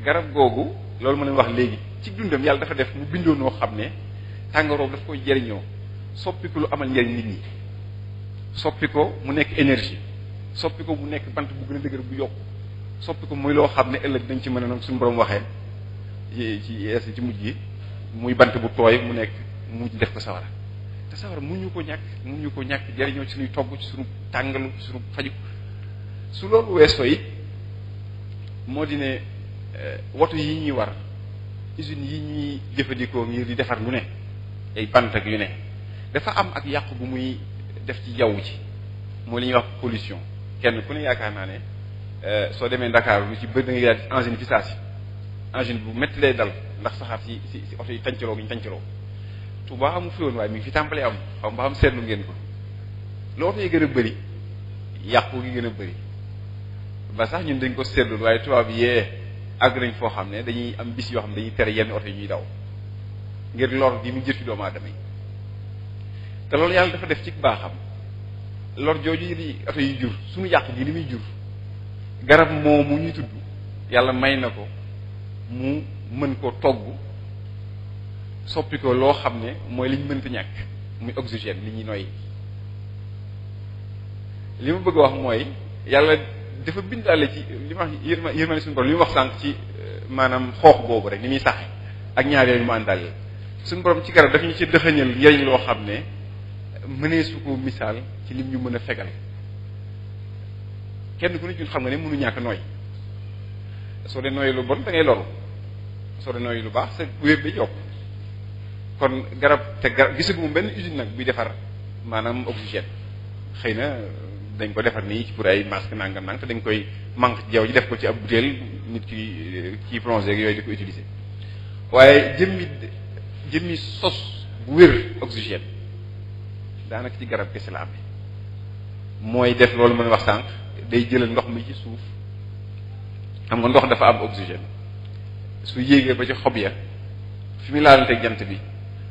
garab googu loolu ma leen wax léegi ci dundam yàlla dafa def mu bindoo noo xam ne tàngoor daf koy jëriñoo soppi ko lu amal njëriñ nit ñi soppi ko mu nekk énergie soppi ko mu nekk bant bu gën a dëgër bu yokku soppi ko muy loo xam ne ëllëg dañ ci mën a nag suñu borom waxee ci mujj gi muy bant bu tooy mu nekk mujj def ko sawara te sawara mu ñu ko ñàkk jëriñoo ci suñuy togg ci suñu tàngalu ci suñu faju su loolu weesoo it moo di ne woto yi ñuy war usines yi ñuy jëfandikoo ngir di defar lu ne ay bant ak yu ne dafa am ak yàqu bu muy def ci jaww ji mooy li ñuy wax pollution kenn ku ne yaakaar naa ne soo demee Dakar lu ci bëri da ngay daal engine fi saa si engine bu métti lay dal ndax saxaar si oto yi tàncaloo gi ñu tàncaloo Touba amu fi woon waaye mi ngi fi tàmbalee am xam ba xam seetlu ngeen ko loolu yi gën a bëri yàqu gi gën a bëri ba sax ñun dañ ko seetlu waaye tubaab yee àgg nañ foo xam ne dañuy am bis yoo xam ne dañuy tere yenn oto yi ñuy daw ngir lor gi mu jër ci doomu aadama yi te loolu yàlla dafa def ci baaxam lor jooju li oto yi jur suñu yàq gi li muy jur garab moomu ñuy tudd yàlla may na ko mu mën ko togg soppi ko loo xam ne mooy li ñu mënta ñàkk muy oxygène li ñuy noyyi li ma bëgg a wax mooy yàlla dafa bindaale ci li ma wax yërmande suñu borom li mu wax sànq ci maanaam xoox boobu rek ni muy saxe ak ñaar yooyu mu àndaale suñu borom ci garab daf ñu ci dëxëñal njëriñ loo xam ne mënee su ko misaal ci lim ñu mën a fegal kenn ku ne ñun xam nga ne mënu ñàkk nooy soo dee nooyi lu bon da ngay loru soo dee nooyi lu baax sa wér day yokk kon garab te garab gisagu mu benn usine nag buy defar maanaam oxygène xëy na dañ ko defar nii pour ay masque nangam te dañ koy manque jaww ji def ko ci ab butéel nit ki plongé ak yooyu di ko utiliser waaye jëmmi sos bu wér oxygène daanaka ci garab kese la amee mooy def loolu mën wax sànq day jëlal ndox mi ci suuf xam nga ndox dafa am oxygène su yéegee ba ci xob ya fi mu laalanteeg jant bi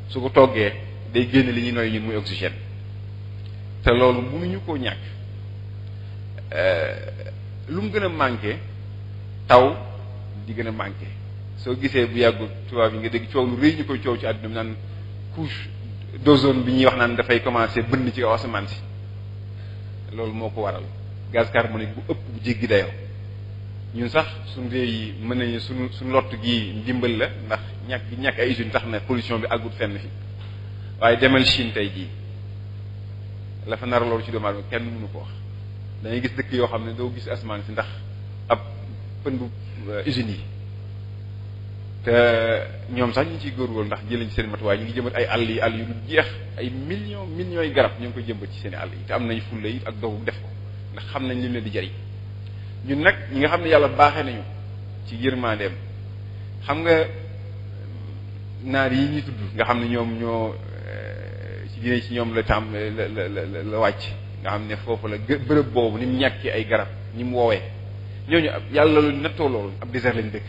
su ko toggee day génn li ñuy nooy ñun muy oxygène te loolu mënuñu koo ñàkk lu mu gën a manqué taw di gën a manqué soo gisee bu yàggul tubaab yi nga dégg coow lu rëy ñu koy coow ci àdduna bi naan couche d'ozone bi ñuy wax naan dafay commencer bënn ci kaw asamaan si loolu moo ko waral gaz carbonique bu ëpp bu jéggi dayoo ñun sax suñu réew yi mën nañu suñu lott gi ndimbal la ndax ñàkk ay usines tax na pollution bi àggut fenn fi waaye demal Chine tey jii la fa nar loolu ci doomu aadama kenn mënu ko wax dangay gis dëkk yoo xam ne doo gis asamaan si ndax ab pëndu usines yi te ñoom sax ñu ngi ciy góorgóorlu ndax jëlañ ci seen matuwaay ñu ngi jëmbat ay àll yu du jeex ay millions yi garab ñu ngi koy jëmbat ci seen àll yi te am nañ fulla yi ak dogu def ko ndax xam nañ li mu leen di jariñ ñun nag ñi nga xam ne yàlla baaxee nañu ci yërmandeem xam nga naar yi ñuy tudd nga xam ne ñoom ñoo ci dine ci ñoom la tàmm la wàcc nga xam ne foofu la bërëb boobu ni mu ñàkkee ay garab ni mu woowee ñooñu yàlla lu nattoo loolu ab désert lañ dëkk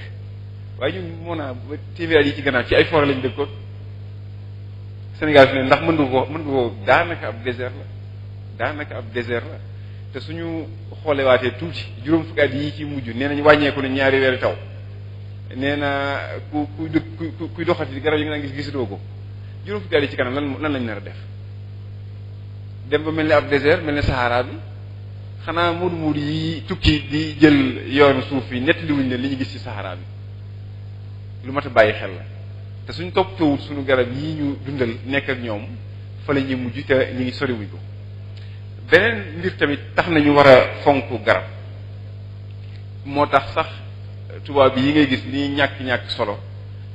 waaye ñun moo naa téeméer yi ci gannaaw ci ay forêt lañ dëkkoon Sénégal fi ne ndax mën nga ko daanaka ab désert la te suñu xoolewaatee tuuti juróom fukki at yi ci mujj nee nañ wàññeeku ne ñaari weeri taw nee na kuy doxati garab yi nga naan gisatoo ko juróom fukki at yi ci kanam lan lañ nar a def dem ba mel ni ab désert mel ni Sahara bi xanaa muur yi tukki di jël yoonu suuf yi nettali wuñ leen li ñu gis ci Sahara bi lu mat a bàyyi xel la te suñ toppatoowul suñu garab yi ñu dundal nekk ak ñoom fa la ñuy mujj te ñu ngi soriwuñ ko beneen mbir tamit tax nañu war a fonk garab moo tax sax tubaab bi yi ngay gis ni ñàkk solo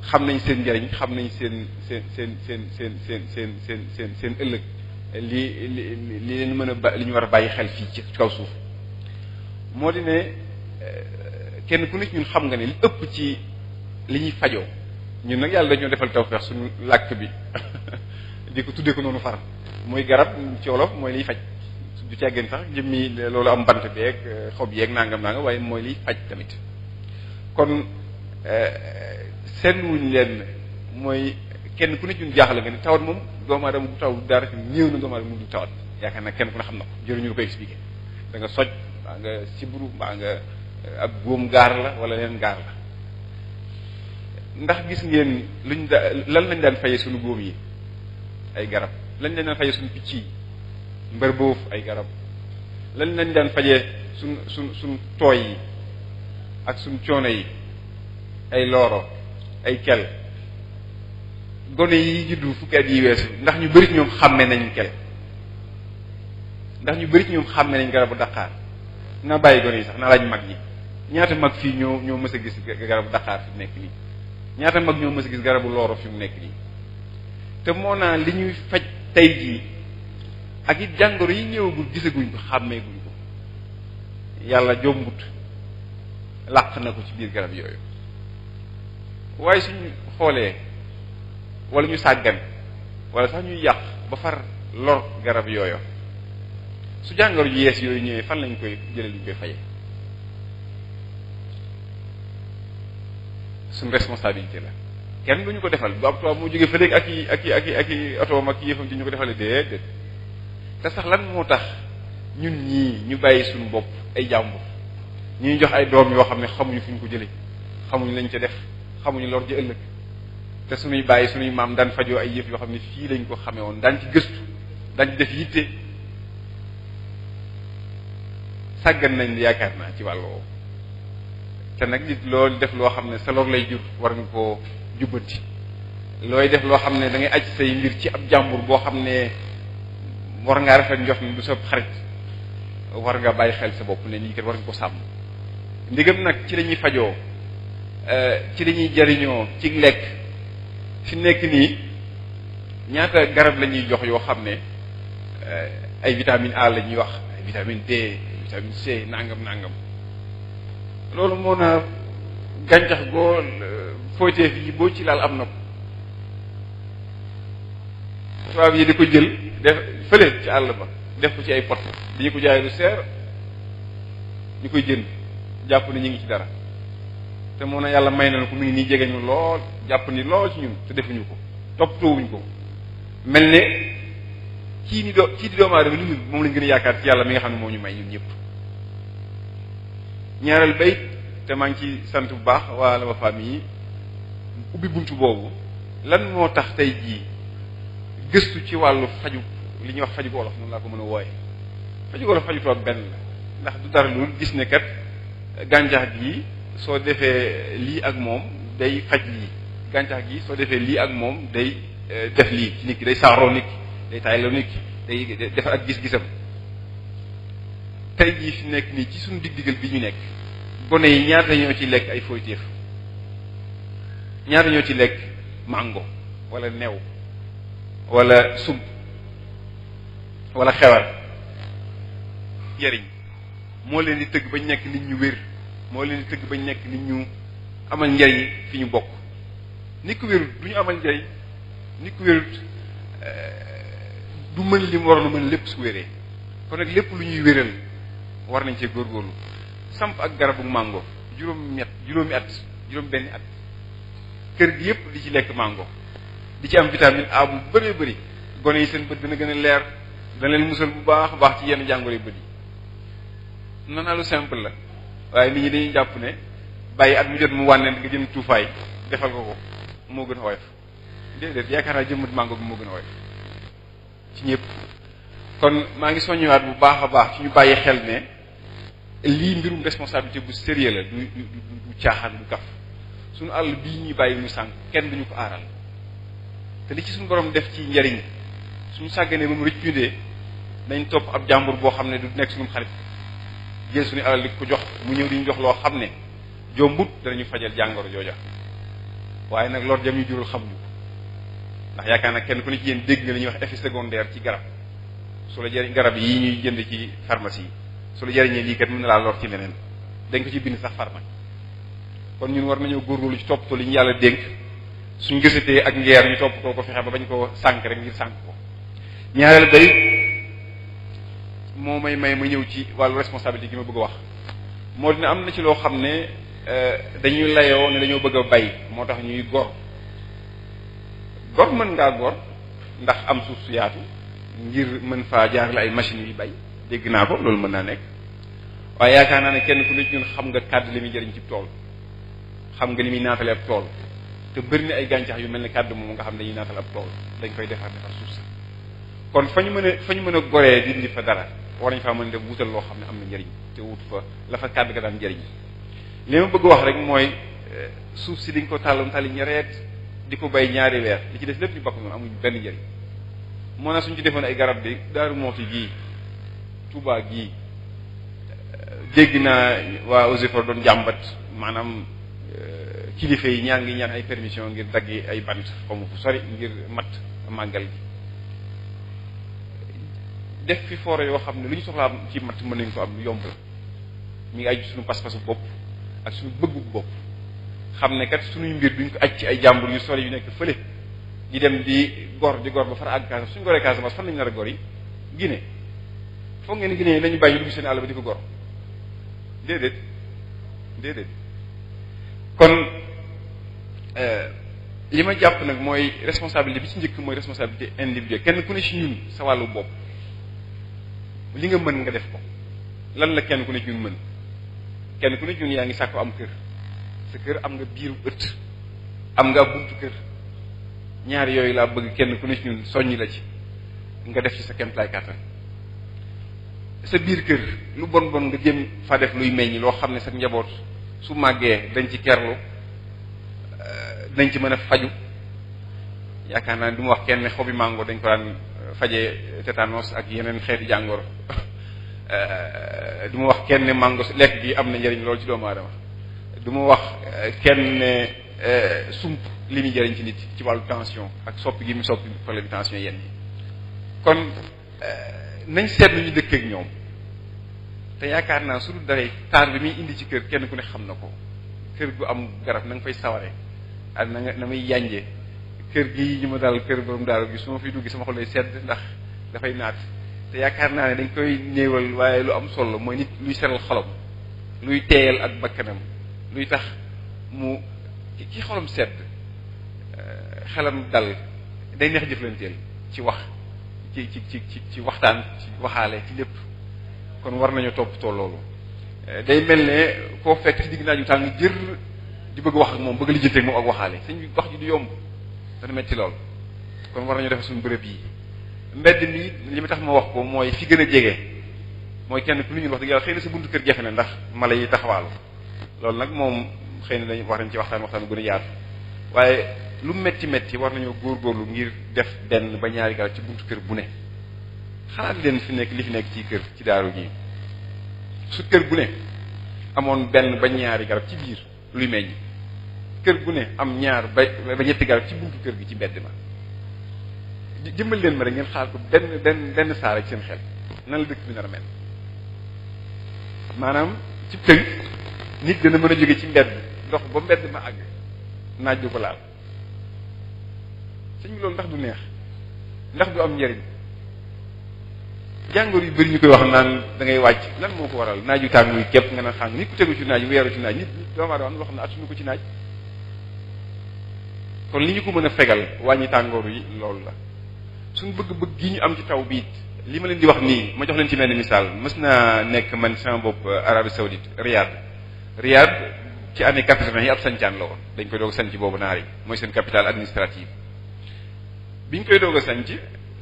xam nañ seen njariñ xam nañ seen ëllëg li leen mën a li ñu war a bàyyi xel fii ci kaw suuf moo di ne kenn ku nekk ñun xam nga ne li ëpp ci li ñuy fajoo ñun nag yàlla dañoo defal tawfeex suñu làkk bi di ko tuddee ko noonu far mooy garab ci wolof mooy liy faj du càggeen sax jëmmi loolu am bant beeg xob yeeg nangam waaye mooy liy faj tamit kon seetluwuñ leen mooy kenn ku ne ñun jaaxle nga ni tawat moom doomu aadama bu taw dara ci néew na doomu aadama mu du tawat yaakaar naa kenn ku ne xam na ko jëruñu ko expliqué da nga soj mbaa nga sibru mbaa nga ab góom gaar la wala leen gaar la ndax gis ngeen lan lañ daan fayee suñu góom yi ay garab lañ lañ daan fayee suñu picc yi mbër boofu ay garab lañ daan fajee suñ tooy yi ak suñ coono yi ay looro ay kel gone yi juddu fukki at yi weesu ndax ñu bari ci ñoom xàmme nañ kel ndax ñu bari ci ñoom xàmme nañ garabu daqaar naa bàyyi gone yi sax naa laaj mag ñi ñaata mag fii ñoo mës a gis garabu daqaar fi mu nekk nii ñaata mag ñoo mës a gis garabu looro fi mu nekk nii te moo naa li ñuy faj tey jii ak it jàngoro yi ñëwagul gisaguñ ko xàmmeeguñ ko yàlla jombut làq na ko ci biir garab yooyu waaye suñu xoolee wala ñu sàggan wala sax ñuy yàq ba far lor garab yooyu su jàngoro yu yees yooyu ñëwee fan lañ koy jëlee luñ koy faye suñu responsabilité la kenn duñu ko defal bu ab tubaab moo jógee fa léegi ak i otoom ak yëfam ci ñu ko defale déedéet te sax lan moo tax ñun ñii ñu bàyyi suñu bopp ay jàmbur ñuy jox ay doom yoo xam ne xamuñu fu ñu ko jëlee xamuñu lañ ca def xamuñu lor ji ëllëg te suñuy bàyyi suñuy maam daan fajoo ay yëf yoo xam ne fii lañ ko xamee woon daan ci gëstu daan ci def yitte sàggan nañ yaakaar naa ci wàll woowu te nag nit loolu def loo xam ne sa lor lay jur war nga koo jubbanti looy def loo xam ne da ngay aj say mbir ci ab jàmbur boo xam ne war ngaa rafet njort ni du sa xarit war nga bàyyi xel sa bopp ne lii kat war nga ko sàmm ndigam nag ci lañuy fajoo ci lañuy jariñoo ci lekk fi nekk nii ñaata garab la ñuy jox yoo xam ne ay vitamine A la ñuy wax ay vitamine D vitamine C nangam loolu moo na gàncax goo fooyteef yi boo ci laal am na ko tubaab yi di ko jël def fële ci àll ba def ko ci ay pot dañu ko jaay lu seer ñu koy jënd jàpp ne ñu ngi ci dara te moo na yàlla may na ko mu ngi nii jege ñu lool jàpp ni lool ci ñun te defuñu ko toppatoowuñ ko mel ne kii di doomu aadama li ñu moom lañ gën a yaakaar ci yàlla mi nga xam ne moo ñu may ñun ñëpp ñaareel bayit te maa ngi ci sant bu baax waa la famille yi ubbi buntu boobu lan moo tax tey jii gëstu ci wàllu faju li ñuy wax faju wolof noonu laa ko mën a wooye faju wolof faju toog benn la ndax du dara lu gis ne kat gàncax gi soo defee lii ak moom day faj lii gàncax gi soo defee lii ak moom day def lii ci nit ki day saaroo nit ki day taayloo nit ki day defar ak gis-gisam tey jii fi nekk nii ci suñu dig-digal bi ñu nekk gone yi ñaata ñoo ci lekk ay fooyteef ñaata ñoo ci lekk mango wala new wala sub wala xewar jariñ moo leen di tëgg bañ nekk nit ñu wér moo leen di tëgg bañ nekk nit ñu amal njariñ fi ñu bokk nit ku wérut du ñu amal njariñ nit ku wérut du mën li mu waroon a mën lépp su wéree kon nag lépp lu ñuy wéral war nañ cee góorgóorlu samp ak garabu mango juróomi at juróom benni at kër gi yépp di ci lekk mango di ci am vitamine A bu bëree bëri gone yi seen bët dina gën a leer dana leen musal bu baax a baax ci yenn jàngoro yu bët yi noonu lu simple la waaye nit ñi dañuy jàpp ne bàyyi at mu jot mu wànneen nga jënd tuufaay defal ko moo gën a woyof déedéet yaakaar naa jëmbat mango bi moo gën a woyof ci ñëpp kon maa ngi soññiwaat bu baax a baax ci ñu bàyyi xel ne lii mbirum responsabilité bu sérieux la du caaxaan du kaf suñu àll bii ñuy bàyyi mu sànq kenn duñu ko aaral te li ci suñu borom def ci njariñ suñu sàgganee ba mu rëcc dee nañ topp ab jàmbur boo xam ne du nekk suñu xarit jël suñu alal di ko jox mu ñëw di ñu jox loo xam ne jombut danañu fajal jàngoro jooja waaye nag lor jam ñu jural xamuñu ko ndax yaakaar nag kenn ku ne ci yéen dégg nga li ñuy wax effet secondaire ci garab su la jëriñ garab yi ñuy jënd ci pharmacie yi su la jëriñee lii kat mën na laa lor ci leneen dañ ko ci bind sax pharma kon ñun war nañoo góorgóorlu ci toppatoo li ñu yàlla dénk suñ gësatee ak ngeer ñu toppatoo ko fexe ba bañ ko sànk rek ngir sànk ko ñaareel bay moo may ma ñëw ci wàllu responsabilité gi ma bëgg a wax moo dina am na ci loo xam ne dañuy layoo ne dañoo bëgg a bay moo tax ñuy gor mën ngaa gor ndax am suuf su yaatu ngir mën faa jaarale ay machines yi bay dégg naa ko loolu mën naa nekk waaye yaakaar naa ne kenn ku nekk ñun xam nga kàddu li muy jëriñ ci tool xam nga li muy naatale ab tool te bëri na ay gàncax yu mel ne kàddu moom nga xam ne dañuy naatal ab tool dañ koy defar suuf sa kon fa ñu mën a goree dindi fa dara war nañ faa mën a def wutal loo xam ne am na njëriñ te wut fa la fa kàddu ga daan njëriñ li ma bëgg wax rek mooy suuf si dañ ko tàllum tali ñareet di ko bay ñaari weer li ci def lépp ñu bakk noonu amuñ benn njëriñ moo na suñ ci defoon ay garab bi Daaru Mooti gii Touba gii dégg naa waa Eaux doon jàmbat maanaam kilifa yi ñaan ngi ñaan ay permission ngir daggi ay bant xamu fu sori ngir mat màggal gi def fi foore yoo xam ne lu ñu soxlaa ci mat mën nañ ko am lu yomb la mi ngi aj suñu pas-pasu bopp ak suñu bëggu bopp xam ne kat suñuy mbir duñ ko aj ci ay jàmbur yu sori yu nekk fële di dem di gor ba far àgg Casamance suñu goree Casamance fan lañu nar a gor yi Guinée foog ngeen Guinée lañu bàyyi ñu dugg seen àll ba di ko gor déedéet kon li ma jàpp nag mooy responsabilité bi ci njëkk mooy responsabilité individuelle kenn ku ne ci ñun sa wàllu bopp li nga mën nga def ko lan la kenn ku ne ci ñun mën kenn ku ne ci ñun yaa ngi sàkku am kër sa kër am nga biiru ëtt am nga buntu kër ñaar yooyu laa bëgg kenn ku ne ci ñun soññi la ci nga def ci sa kéemtalaay kàttan sa biir kër lu bon nga jëm fa def luy meññ loo xam ne sa njaboot su màggee dañ ci kerlu dañ ci mën a faju yaakaar naa ne du ma wax kenn ne xobi mango dañ ko daan fajee tétanos ak yeneen xeeti jàngoro du ma wax kenn ne mango lekk gi am na njëriñ loolu ci doomu aadama du ma wax kenn ne sump li muy jëriñ ci nit ci wàllu tension ak soppi gi mu soppi problème tension yenn yi kon nañ seetlu ñu dëkk ak ñoom te yaakaar naa su dul daree taar bi muy indi ci kër kenn ku ne xam na ko kër gu am garab na nga fay saware ak na muy yànje kër gi ñu ma daal kër borom daal gi su ma fiy dugg sama xol lay sedd ndax dafay naat te yaakaar naa ne dañ koy néewal waaye lu am solo mooy nit luy seral xolam luy teeyal ak bakkanam luy tax mu ci xolam sedd xelam dal day neex jëflanteel ci wax ci waxtaan ci waxaale ci lépp kon war nañu toppatoo loolu day mel ne koo fekk ci digg naaju tàng jër di bëgg wax ak moom bëgg lijjanteeg moom ak waxaale sëñ bi wax ji du yomb dana metti lool kon war nañu def suñu bërëb yi mbedd mi li ma tax ma wax ko mooy fi gën a jege mooy kenn ku lu ñun wax dëgg yàlla xëy na sa buntu kër jafe na ndax mala yi taxawaalu loolu nag moom xëy na dañ wax nañ ci waxtaan bu gën a yaatu waaye lu metti metti war nañoo góorgóorlu ngir def benn ba ñaari garab ci buntu kër bu ne. xalaat leen fi nekk li fi nekk ci kër ci daaru gi su kër bu ne amoon benn ba ñaari garab ci biir luy meññ kër bu ne am ñaar ba ñetti garab ci buntu kër gi ci mbedd ma jëmbal leen ma rek ngeen xalaat ko benn saara ci seen xel nan la dëkk bi nar a mel maanaam ci tënk nit dana mën a jóge ci mbedd dox ba mbedd ma àgg naaj du ko laal sëñ bi loolu ndax du neex ndax du am njariñ jàngoor yu bëri ñu koy wax naan da ngay wàcc lan moo ko waral naaju tàng muy képp nga naan xam nit ku tegu ci naaj weeru ci naaj nit doomu aadama loo xam ne attunu ko ci naaj kon li ñu ko mën a fegal wàññi tàngoor yi loolu la suñu bëgg-bëgg gi ñu am ci taw bi it li ma leen di wax nii ma jox leen ci mel ni misaal mës naa nekk man sama bopp Arabie Saoudite Riyad ci année 80 yi ab sancaan la woon dañ koy doog a sanc boobu naar yi mooy seen capitale administrative biñ koy doog a sanc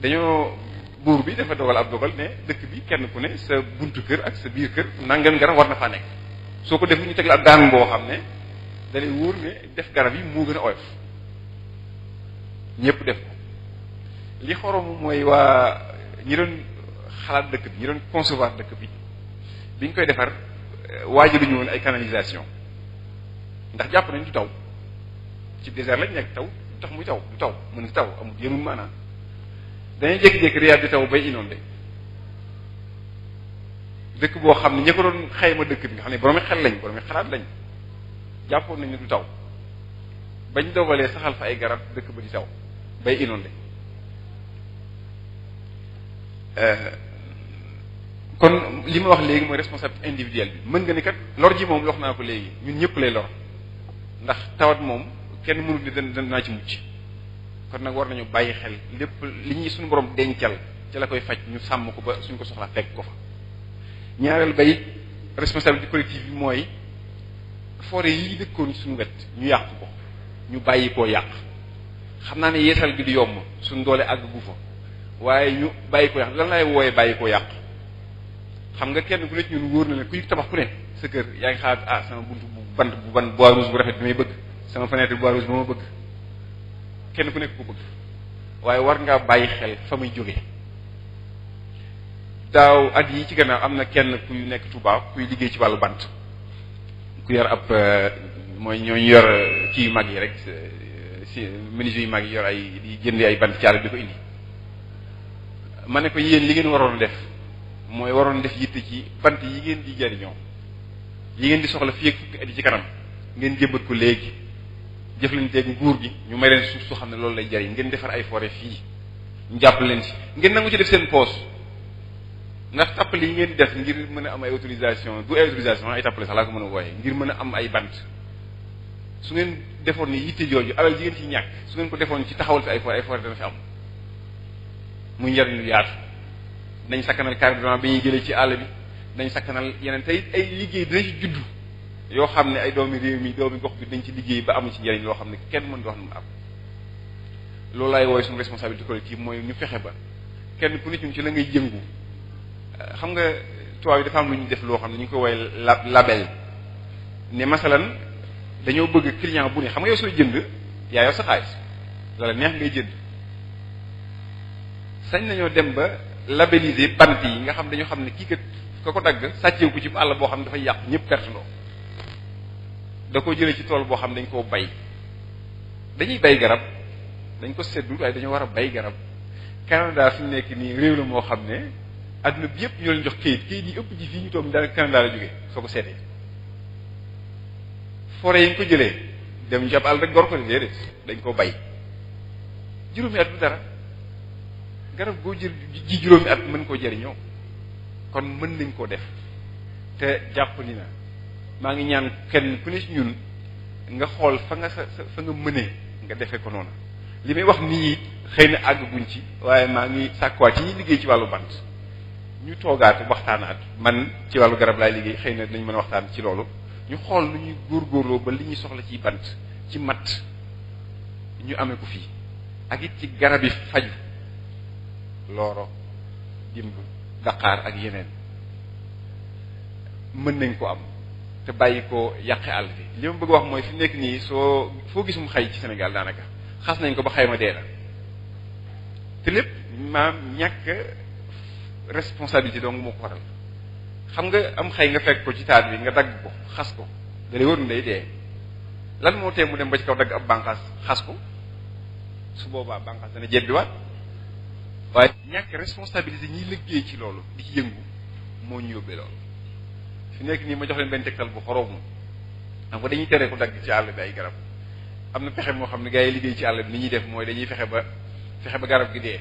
dañoo buur bi dafa dogal ab dogal ne dëkk bi kenn ku ne sa buntu kër ak sa biir kër nangam garab war na faa nekk soo ko def ñu teg la ab daan boo xam ne da lay wóor ne def garab yi moo gën a oyof ñëpp def ko li xorom mooy waa ñi doon xalaat dëkk bi ñi doon concevoir dëkk bi biñ koy defar waajaluñu woon ay canalisation ndax jàpp nañ du taw ci désert lañ nekk taw du tax muy taw du taw mën taw amul yënul maanaam dañuy jékki-jékki Riyad di taw bay inondé dëkk boo xam ne ña ko doon xayma dëkk bi nga xam ne boroomi xel lañ boroomi xalaat lañ jàppoon nañ ne du taw bañ dogalee saxal fa ay garab dëkk ba di taw bay inondé kon li ma wax léegi mooy responsabilité individuelle bi mën nga ni kat lor ji moom wax naa ko léegi ñun ñëpp lay lor ndax tawat moom kenn mënut ni danaa ci mucc kon nag war nañu bàyyi xel lépp li ñuy suñu borom dencal ci la koy faj ñu sàmm ko ba suñ ko soxla fekk ko fa ñaareel ba it responsabilité collective bi mooy forêt yi dëkkoon suñu wet ñu yàq ko ñu bàyyi koo yàq xam naa ne yeesal gi du yomb suñ doole àgg gu fa waaye ñu bàyyi ko yàq lan lay wooyee bàyyi koo yàq xam nga kenn ku nekk ñun wóor na ne kuy tabax ku ne sa kër yaa ngi xalaat sama buntu bu ban bois rouge bu rafet bi may bëgg sama fenêtre bois rouge ba ma bëgg kenn ku nekk ko bëgg waaye war ngaa bàyyi xel fa muy jóge daaw at yi ci gannaaw am na kenn kuy nekk Touba kuy liggéey ci wàllu bant ku yor ab mooy ñooñu yor kii yu mag yi rek si menuisier yu mag yi yor ay di jënd ay bant caare di ko indi ma ne ko yéen li ngeen waroon def mooy waroon def yitte ci bant yi ngeen di jariñoo yi ngeen di soxla fii ak fukki at yi ci kanam ngeen jëmbat ko léegi jëflanteeg nguur gi ñu may leen suuf soo xam ne loolu lay jariñ ngeen defar ay forêt fii ñu jàpp leen ci ngeen nangu ci def seen poos ndax tappale yi ngeen di def ngir mën a am ay autorisation du ay autorisation ay tappale sax laa ko mën a wooye ngir mën a am ay bant su ngeen defoon ni yitte jooju alal ji ngeen ci ñàkk su ngeen ko defoon ci taxawal fi ay forêt dana fi am muy njariñ lu yaatu dañ sakkanal carburant bi ñuy jëlee ci àll bi dañ sakkanal yeneen tey ay liggéey dina ci juddu yoo xam ne ay doomi réew mi doomi gox bi dañ ci liggéey ba amu ci njariñ loo xam ne kenn mën di wax nu mu am loolu laay wooye suñu responsabilité collective mooy ñu fexe ba kenn ku nit ñu ci la ngay yëngu xam nga tubaab yi dafa am lu ñu def loo xam ne ñu ngi ko wooye label ne masalan dañoo bëgg client bu ne xam nga yow sooy jënd yaa yor sa xaalis wala neex ngay jënd sañ nañoo dem ba labelliser bant yi nga xam dañoo xam ne kii kat ka ko dagg sàcceewu ko ci àll boo xam ne dafay yàq ñëpp perte loo da ko jëlee ci tool boo xam ne dañ koo bay dañuy bay garab dañ ko seddul waaye dañoo war a bay garab Canada fi mu nekk nii réew la moo xam ne adduna bi yëpp ñoo leen jox kayit yi ëpp ci fii ñu toog daanaka Canada la jógee soo ko seetee forêt yi ñu ko jëlee dem ci ab àll rek gor ko déedéet dañ koo bay juróomi at du dara garab goo jël ji juróomi at mën koo jariñoo kon mën nañ koo def te jàpp ni na maa ngi ñaan kenn ku ne ci ñun nga xool fa nga fa nga mënee nga defee ko noonu li may wax nii xëy na àgguñ ci waaye maa ngi sàkkuwaat ci ñi liggéey ci wàllu bant ñu toogaat waxtaanaat man ci wàllu garab laay liggéey xëy na dinañ mën a waxtaan ci loolu ñu xool nu ñuy góorgóorloo ba li ñuy soxla ci bant ci matt ñu amee ko fii ak it ci garab yi faju looro dimb daqaar ak yeneen mën nañ ko am te bàyyi ko yàqe àll bi li ma bëgg wax mooy fi nekk nii foo gis mu xëy ci Sénégal daanaka xas nañ ko ba xayma dee na te lépp maam ñàkk responsabilité donc moo ko waral xam nga am xëy nga fekk ko ci taat bi nga dagg ko xas ko da lay wër ni day dee lan moo tee mu dem ba ci kaw dagg ab bànqaas xas ko su boobaa bànqaas dana jebbiwaat waaye ñàkk responsabilité ñiy liggéey ci loolu di ci yëngu moo ñu yóbbee loolu fi nekk nii ma jox leen benn tegtal bu xoromu xam nga dañuy tere ko dagg ci àll bi ay garab am na pexe moo xam ne gars yi liggéey ci àll bi ni ñuy def mooy dañuy fexe ba garab gi dee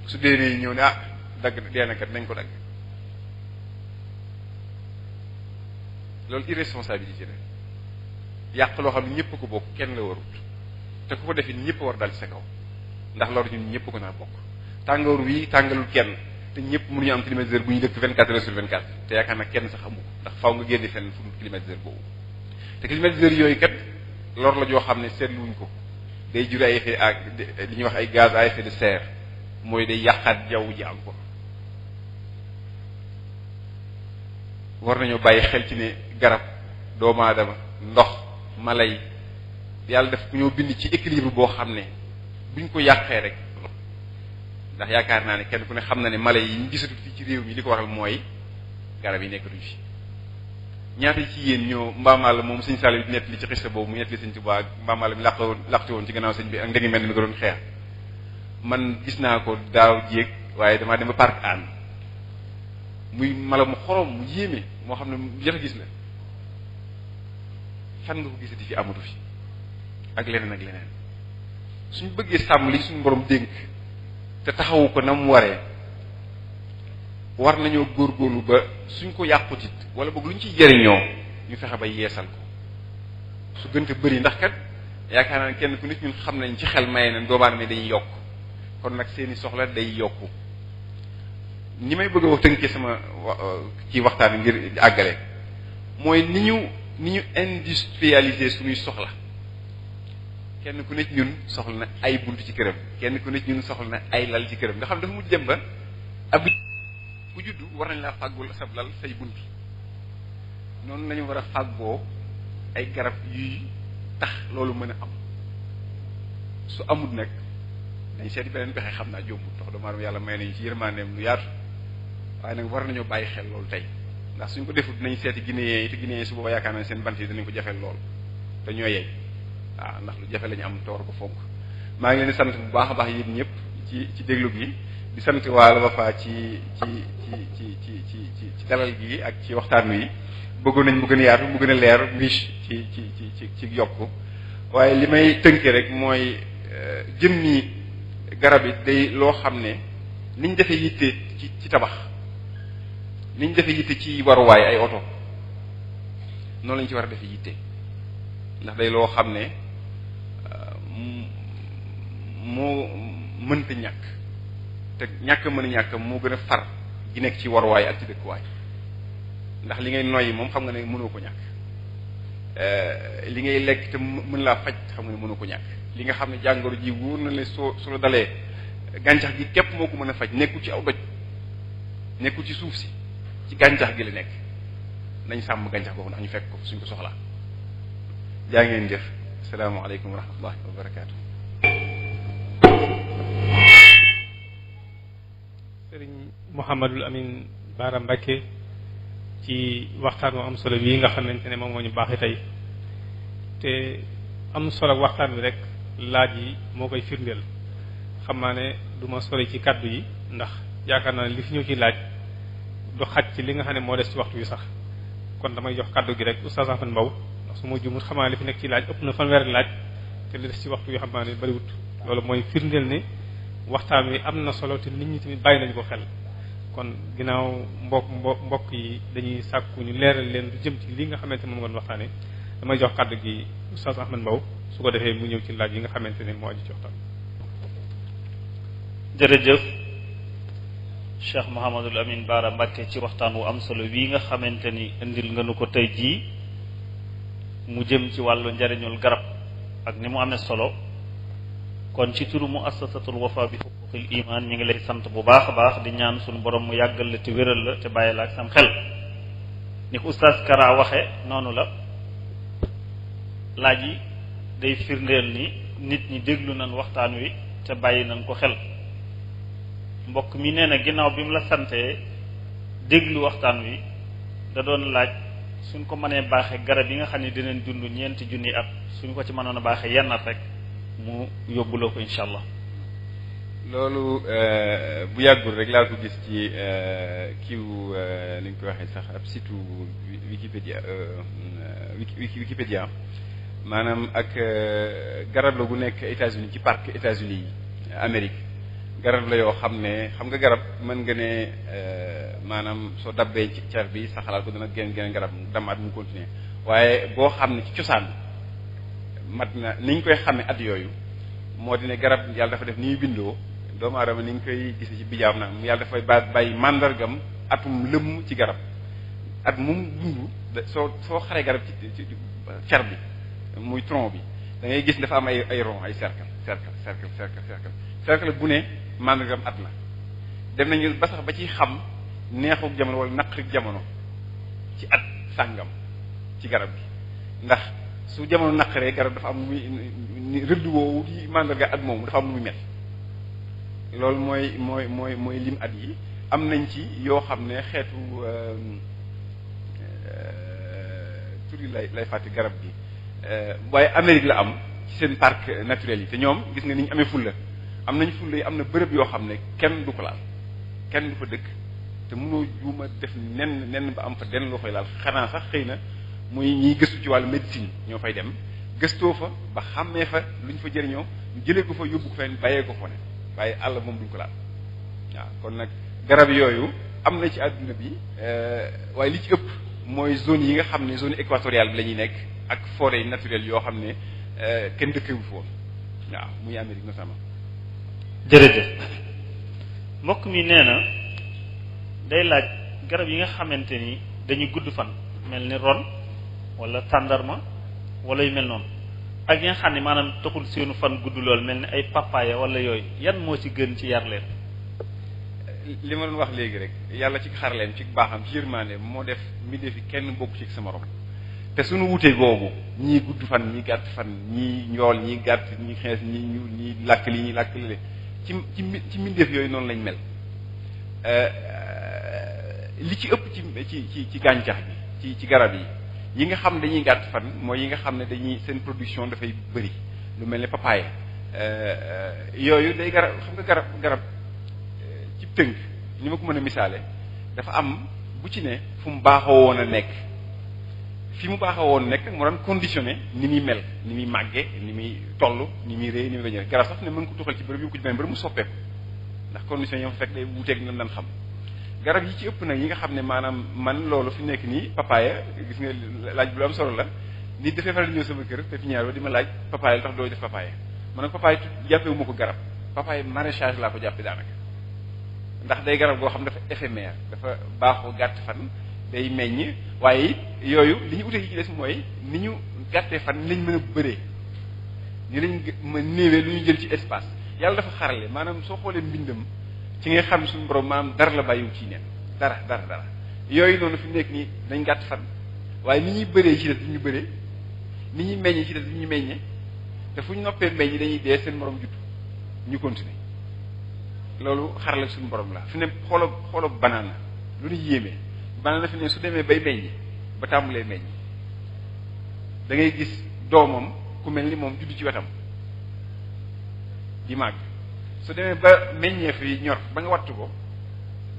su dee nee ñëw ne dagg dee na kat nañ ko dagg loolu irresponsabilité la yàq loo xam ne ñëpp ko bokk kenn la warut te ku ko defee ñëpp war dal ci sa kaw ndax loolu ñun ñëpp ko naa bokk tàngoor wi tàngalul kenn te ñëpp mënuñu am climatiseur bu ñu dëkk 24 heures sur 24 te yaakaar naa kenn sax amu ko ndax faaw nga génne fenn fu dul climatiseur boobu te climatiseur yooyu kat lor la joo xam ne seetluwuñ ko day jur ay effet ak li ñuy wax ay gaz à effet de serre mooy day yàqaat jaww ji am ko war nañoo bàyyi xel ci ne garab doomu aadama ndox mala yi yàlla def ku ñoo bind ci équilibre boo xam ne buñ ko yàqee rek ndax yaakaar naa ne kenn ku ne xam na ne mala yi ñu gisatut fii ci réew mi li ko waral mooy garab yi nekkatuñ fi ñaata ci yéen ñoo mbaamaal moom sëñ Saliou di nett li ci xista boobu mu nett li sëñ Tuubaa mbaamaal mi laqte woon ci gannaaw sëñ bi ak ndegi mel ni mi ko doon xeex man gis naa ko daaw jéeg waaye damaa dem ba parc an muy mala mu xorom mu yéeme moo xam ne jot a gis la fan nga ko gisati fi amatu fi ak leneen suñ bëggee sàmm li suñu borom dénk te taxawu ko na mu waree war nañoo góorgóorlu ba suñ ko yàqutit wala boog lu ñu ciy jëriñoo ñu fexe ba yeesal ko su gënte bëri ndax kat yaakaar naa ne kenn ku nit ñun xam nañ ci xel maye na doomu aadama dañuy yokk kon nag seeni soxla day yokku ni may bëgg a wax tënkee sama ci waxtaan ngir àggale mooy ni ñu industrialiser suñuy soxla kenn ku nit ñun soxla na ay bunt ci këram kenn ku nit ñun soxla na ay lal ci këram nga xam dafa mujj dem ba ab ku juddu war nañ laa fàggul sab lal say bunt noonu lañu war a fàggoo ay garab yuy tax loolu mën a am su amul nag dañ seeti beneen pexe xam naa jombut ndax doomu aadama yàlla may nañu ci yërmandeem lu yaatu waaye nag war nañoo bàyyi xel loolu tey ndax suñ ko defut dinañ seeti Guinéen yi te Guinéen yi su booba yaakaar nañ seen bant yi danañ ko jafeel lool te ñoo yey waaw ndax lu jafe lañu am te war ko fonk maa ngi leen di sant bu baax a baax yéen ñëpp ci déglu gi di sant waa Al-Wafa ci dalal gi ak ci waxtaan wi bëggoon nañ mu gën a yaatu mu gën a leer riche ci yokku waaye li may tënkee rek mooy jëmmi garab yi day loo xam ne niñ defee yitte ci tabax niñ defee yitte ci waruwaay ay oto noonu lañ ci war a defee yitte ndax day loo xam ne moo mënta ñàkk te ñàkk mën a ñàkk moo gën a far gi nekk ci waruwaay ak ci dëkkuwaay ndax li ngay noyyi moom xam nga ne mënoo ko ñàkk li ngay lekk te mën laa faj xam nga ne mënoo ko ñàkk li nga xam ne jàngoro ji wóor na la su la dalee gàncax gi képp moo ko mën a faj nekkul ci aw doj nekkul ci suuf si ci gàncax gi la nekk nañ sàmm gàncax googu ndax ñu fekk ko suñ ko soxlaa jaa ngeen jëf asalaamaaleykum wa rahmatullahi wa barakaatu. Sëriñ Mouhamadul Amin Bara Mbacké ci waxtaan wu am solo bii nga xamante ne moom moo ñu baaxee tey te am solo waxtaan wi rek laaj yi moo koy firndeel xam naa ne du ma sori ci kàddu yi ndax yaakaar naa ne li fi ñëw ci laaj du xaj ci li nga xam ne moo des ci waxtu wi sax kon damay jox kàddu gi rek Oustaz Ahmed Mbow ndax su ma jumut xam naa li fi nekk ci laaj ëpp na fanweeri laaj te li des ci waxtu wi xam naa ne bariwut loolu mooy firndeel ne waxtaan wi am na solo te nit ñi tamit bàyyi nañu ko xel kon ginnaaw mbokk yi dañuy sàkku ñu leeral leen du jëm ci li nga xamante ne moom ngoon waxtaane damay jox kàddu gi Oustaz Ahmed Mbow su ko defee mu ñëw ci laaj yi nga xamante ne moo aju ci waxtaan. jërëjëf Cheikh Mouhamadul Amin Bara Mbacké ci waxtaan wu am solo bii nga xamante ni indil nga nu ko tey jii mu jëm ci wàllu njariñul garab ak ni mu amee solo kon ci turu muassasatul Wafa bi xuquqil iman ñi ngi lay sant bu baax a baax di ñaan suñu borom mu yàggal la te wéral la te bàyyi la ak sam xel ni ko Oustaz Kara waxe noonu la laaj yi day firndeel ni nit ñi déglu nañ waxtaan wi te bàyyi nañ ko xel. mbokk mi nee na ginnaaw bi mu la santee déglu waxtaan wi da doon laaj suñ ko mënee baaxee garab yi nga xam ne dinañ dund 4 junni at suñ ko ci mënoon a baaxee yenn at rek mu yóbbuloo ko incha allah. loolu bu yàggul rek laa ko gis ci kiiw ni ñu ko waxee sax ab site Wikipédia maanaam ak garab la gu nekk États-Unis ci parc États-Unis yi Amérique garab la yoo xam ne xam nga garab mën nga ne maanaam soo dabbee ci car bi sa xalaat ko dana gën garab damaat mu continuer waaye boo xam ne ci cosaan mat na ni ñu koy xamee at yooyu moo di ne garab yàlla dafa def ni ñu bindoo doomu aadama ni ñu koy gisee ci bijaam nag mu yàlla dafay bàyyi mandargam atum lëmm ci garab at mum dund soo xaree garab ci car bi muy tronc bi da ngay gis dafa am ay rond ay cercle bu ne mandargam at la dem nañu ba sax ba ci xam neexuk jamono wala naqrik jamono ci at sàngam ci garab gi ndax su jamono naqaree garab dafa am muy rëdd woowu di mandarga at moomu dafa am lu muy mel loolu mooy lim at yi am nañ ci yoo xam ne xeetu tur yi lay fàtte garab gi waaye Amérique la am ci seen parc naturel yi te ñoom gis nga ni ñu amee fulla am nañ fulla yi am na bërëb yoo xam ne kenn du ko laal kenn du fa dëkk te mënoo juuma def nen ba am fa den loo fay laal xanaa sax xëy na muy ñiy gëstu ci wàllu médecine ñoo fay dem gëstoo fa ba xàmmee fa luñ fa jëriñoo ñu jëlee ko fa yóbbu ko fenn bàyyee ko fa ne waaye àll moom duñ ko laal waaw kon nag garab yooyu am na ci àdduna bi waaye li ci ëpp mooy zone yi nga xam ne zone équatoriale bi la ñuy nekk ak forêt naturelle yoo xam ne kenn dëkkewu foon waaw muy Amérique notamment. jërëjëf mbokk mi nee na day laaj garab yi nga xamante ni dañuy gudd fan mel ni ron wala tàndarma wala yu mel noonu ak yi nga xam ne maanaam taxul seenu fan gudd lool mel ni ay papaya wala yooyu yan moo ci gën ci yar leen. li ma doon wax léegi rek yàlla ci xaraleem ci baaxam ci yërmande moo def mbindeef fi kenn bokk ci sama morom te suñu wutee googu ñii gudd fan ñii gàtt fan ñii njool ñii gàtt ñii xees ñii ñuul ñii làkk li ñii làkk li ci mbindeef yooyu noonu lañ mel li ci ëpp ci gàncax gi ci garab yi nga xam dañuy gàtt fan mooy yi nga xam ne dañuy seen production dafay bëri lu mel ne papaye yooyu day garab xam nga garab ci tënk ni ma ko mën a misaale dafa am bu ci ne fu mu baaxoo woon a nekk fi mu baaxoo woon nekk moo daan conditionné ni muy mel ni muy màgge ni muy toll ni muy rëy ni muy bañ garab sax ne mën ko tuxal ci bërëb yu ko ci beneen bërëb mu soppeeku ndax condition yi ma fekk day wuuteeg nan daan xam garab yi ci ëpp nag yi nga xam ne maanaam man loolu fi nekk nii papaaya gis nga laaj bu lu am solo la nit dafay faral di ñëw sama kër pépinière di ma laaj papaaya lu tax doo def papaaya man nag papaaya jàppewu ma ko garab papaaya maraîchage laa ko jàppe daanaka ndax day garab goo xam dafa éphémère dafa baaxoo gàtt fan day meññ waaye it yooyu li ñu utee yi ci des mooy ni ñu gàttee fan ni lañ mën a bëree ni lañ ma néewee lu ñu jël ci espace yàlla dafa xarale maanaam soo xoolee mbindam ci nga xam suñu borom maanaam dara la bàyyiwu ci neen dara yooyu noonu fi nekk nii dañ gàtt fan waaye ni ñuy bëree ci des du ñu bëree ni ñuy meññee ci des du ñu meññee te fu ñu noppee meññ dañuy dee seen morom judd ñu continuer loolu xarale suñu borom la fi ne xoolo banaana lu ñu yéemee banaana fi ne su demee bay meññ ba tàmbalee meññ da ngay gis doomam ku mel ni moom judd ci wetam di màgg su demee ba meññeef yi ñor ba nga wattu ko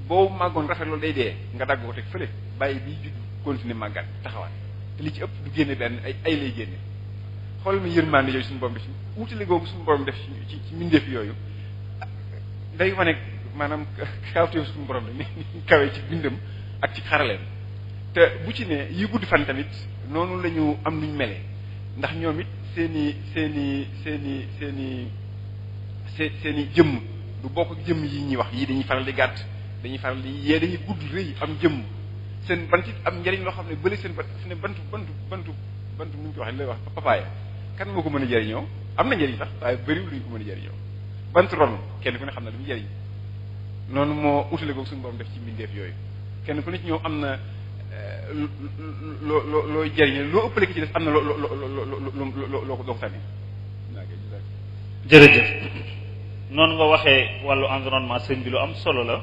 boobu màggoon rafet loolu day dee nga dagg ko teg fële bàyyi bi judd continuer màggat taxawaat te li ci ëpp du génne benn ay lay génne xoolal ma yërmande yooyu suñu borom def ci wutale googu suñu borom def ci mbindeef yooyu day wane maanaam kawteef suñu borom la ni kawe ci bindam ak ci xaraleen te bu ci ne yi gudd fan tamit noonu la ñu am nuñ melee ndax ñoom it seeni jëmm du bokk ak jëmm yi ñuy wax yii dañuy faral di gàtt dañuy faral di yee dañuy gudd rëy am jëmm seen bant it am njariñ loo xam ne bële seen bant fi ne bantu nu ñu ko waxee lay wax papaaya kan moo ko mën a jariñoo am na njariñ sax waaye bëriwul lu ñu ko mën a jariñoo bant ron kenn ku ne xam na lu mu jariñ noonu moo utale ko suñu borom def ci mbindeef yooyu kenn ku ne ci ñoom am na looy jariñoo loo ëppale ki ci des am na loo ko tane jërëjëf noonu nga waxee wàllu environnement sëñ bi lu am solo la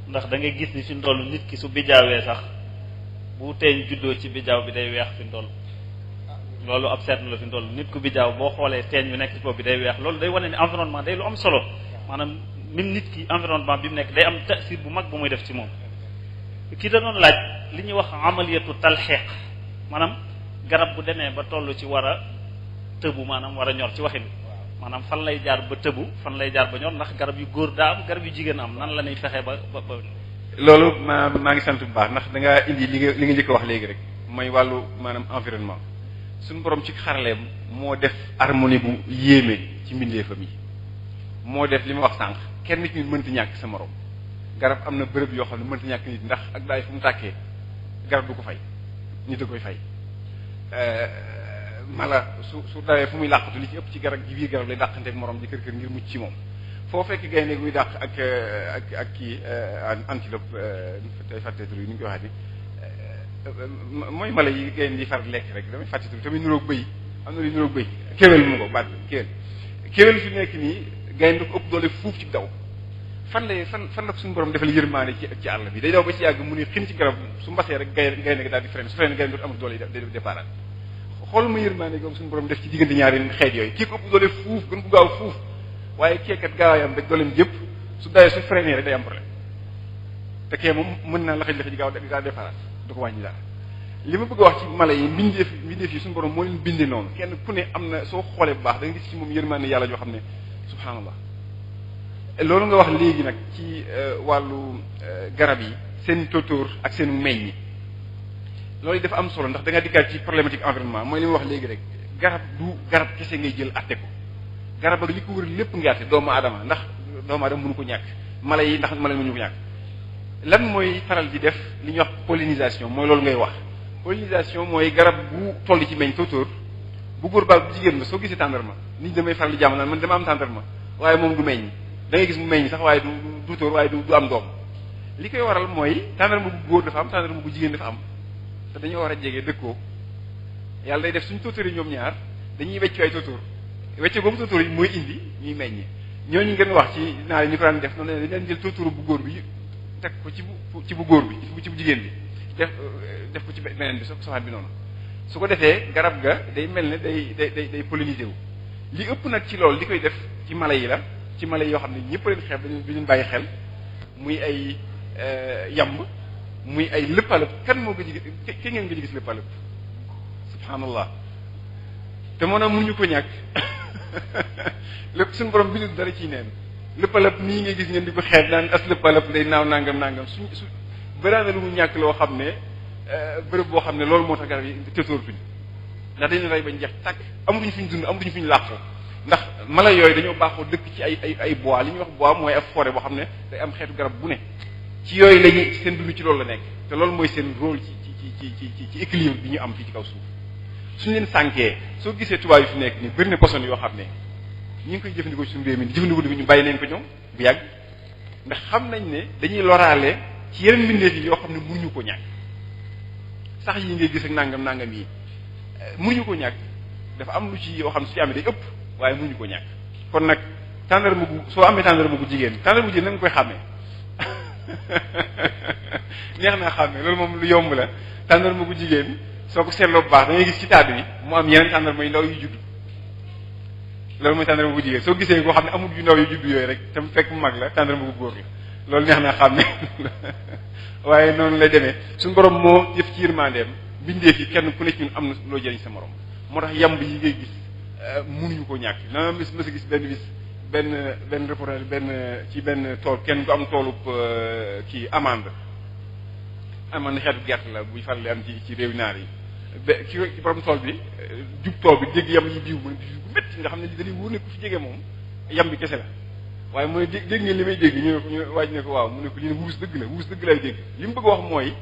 ndax da ngay gis ni fi ndoll nit ki su bijaawee sax bu teeñ juddoo ci bijaaw bi day weex fi ndoll loolu ab seetlu la fi ndoll nit ku bijaaw boo xoolee teeñ bi nekk ci bopp bi day weex loolu day wane ni environnement day lu am solo maanaam même nit ki environnement bi mu nekk day am tasir bu mag bu muy def ci moom kii da doon laaj li ñuy wax amaliyatu talxiq maanaam garab bu demee ba toll ci war a tëbu maanaam war a ñor ci waxin maanaam fan lay jaar ba tëbu fan lay jaar ba ñor ndax garab yu góor daa am garab yu jigéen am nan la ñuy fexe ba loolu maa ngi sant bu baax ndax da ngaa indi li nga njëkk wax léegi rek mooy wàllu maanaam environnement suñu borom ci xaraleem moo def harmonie bu yéeme ci mbindeefam yi moo def li ma wax sànq kenn nit ñi mënta ñàkk sa morom garab am na bërëb yoo xam ne mënta ñàkk nit ndax ak daay fu mu tàkkee garab du ko fay nit a koy fay mala su dawee fu muy làqatu li ci ëpp ci garab ji biir garab lay dàqanteeg morom ji kër kër ngir mucc ci moom foo fekk gaynde muy dàq ak kii antilope tey fàtte tur yi ni ñu koy waxee mooy mala yi gaynde di far lekk rek damay fàtte tur tamit niroog bëy am na lu niroog bëy kéwél mu ko baat kéwél fi nekk nii gaynde ko ëpp doole fuuf ci daw fan la ko suñu borom defal yërmaane ci àll bi day daw ba ci yàgg mu ne xin ci garab su mbasee rek gaynde gi daal di freine su freine gaynde dootu amul doole yi day départ xool ma yërmaane googu suñu borom def ci diggante ñaari xeet yooyu kii ko ëpp doole fuuf gën ko gaaw fuuf waaye keekat gaawaayam rek dooleem jëpp su dawee su freiné rek day am problème te kee moom mën naa laxaj laxaj gaaw daa départ du ko wàññi dara li ma bëgg a wax ci mala yi mbindeef yi suñu borom moo leen bindee noonu kenn ku ne am na soo xoolee bu baax da nga gis ci moom yërmaane yàlla joo xam ne subhaanallah loolu nga wax léegi nag ci wàllu garab yi seen tóotóor ak seen meññ loolu dafa am solo ndax da nga dikkaat ci problématique environnement mooy li ma wax léegi rek garab du garab kese ngay jël atte ko garab ak li ko wër lépp nga atte doomu aadama ndax doomu aadama mënu ko ñàkk mala yi ndax mala yi mënu ko ñàkk lan mooy faral di def li ñuy wax pollinisation mooy loolu ngay wax pollinisation mooy garab bu toll ci meññ tóotóor bu góor baal bu jigéen ba soo gisee tàndarma nit damay faral di jàmm naan man dama am tàndarma waaye moom du meññ da ngay gis mu meññ sax waaye du tóor waaye du am doom li koy waral mooy tàndarma bu góor dafa am tàndarma bu jigéen dafa am te dañoo war a jege dëkkoo yàlla day def suñu tóotóor yi ñoom ñaar dañuy weccu ay tóotóor wecce boobu tóotóor yi mooy indi ñuy meññ ñooñu ngeen wax ci naa ñu ko daan def noonu dañ leen jël tóotóor bu góor bi teg ko ci bu góor bi ci bu jigéen bi def ko ci beneen bi soxaat bi noonu su ko defee garab ga day mel ne day polliniser wu li ëpp nag ci loolu li koy def ci mala yi la ci mala yi yoo xam ne ñëpp leen xeeb dañu leen bàyyi xel muy ay yamb muy ay lëppalëp kan moo ko gis ki ngeen ko gis lëppalëp subhanallah te moo na mënuñu ko ñàkk lépp suñu borom bi dara ciy neen lëppalëp nii ngay gis ngeen di ko xeeb naan as lëppalëp day naaw nangam su bëraana lu mu ñàkk loo xam ne bërëb boo xam ne loolu moo tax garab yi tëtóortuñ ndax dañu rey bañ jeex tàkk amatuñu fi ñu dund amatuñu fi ñu làqoo ndax mala yooyu dañoo baaxoo dëkk ci ay bois li ñuy wax bois mooy ab forêt boo xam ne day am xeetu garab bu ne ci yooyu lañu seen dund ci loolu la nekk te loolu mooy seen rôle ci équilibre bi ñu am fii ci kaw suuf suñu leen sànkee soo gisee tubaab yi fi nekk ni bëri na poson yoo xam ne ñu ngi koy jëfandikoo ci suñu réew mi jëfandikoo bi ñu bàyyi nañ ko ñoom bu yàgg ndax xam nañ ne dañuy loraale ci yeneen mbindeef yi yoo xam ne mënuñu ko ñàkk sax yi ngay gis ak nangam yi mënuñu ko ñàkk dafa am lu ci yoo xam ne su ci amee day ëpp waaye mënuñu ko ñàkk kon nag tàndarma gu soo amee tàndarma gu jigéen tàndarma gu jigéen na nga koy xàmmee neex naa xàmmee loolu moom lu yomb la tàndarma gu jigéen soo ko seetloo bu baax da ngay gis ci taat bi mu am yeneen tàndarma yu ndaw yu judd loolu mooy tàndarma gu jigéen soo gisee koo xam ne amul yu ndaw yu judd yooyu rek te mu fekk mu mag la tàndarma gu góor la loolu neex naa xàmmee waaye noonu lay demee suñu borom moo def ci yërmandeem bindeef yi kenn ku nekk ñun am na loo jëriñ sa morom moo tax yamb yi ngay gis mënuñu ko ñàkk na ma sa gis benn reportage ci benn tool kenn ku am toolub kii amande xeetu gerte la buy faral di am ci réew naar yi ci borom tool bi jub tool bi dégg yam yi diw mu ne diw bu métti nga xam ne li dañuy wóor ne ku fi jege moom yam bi kese la waaye mu ne dégg ngeen li may dégg ñu waaj ne ko waaw mu ne ko li ne wuus dëgg lay dégg li mu bëgg wax mooy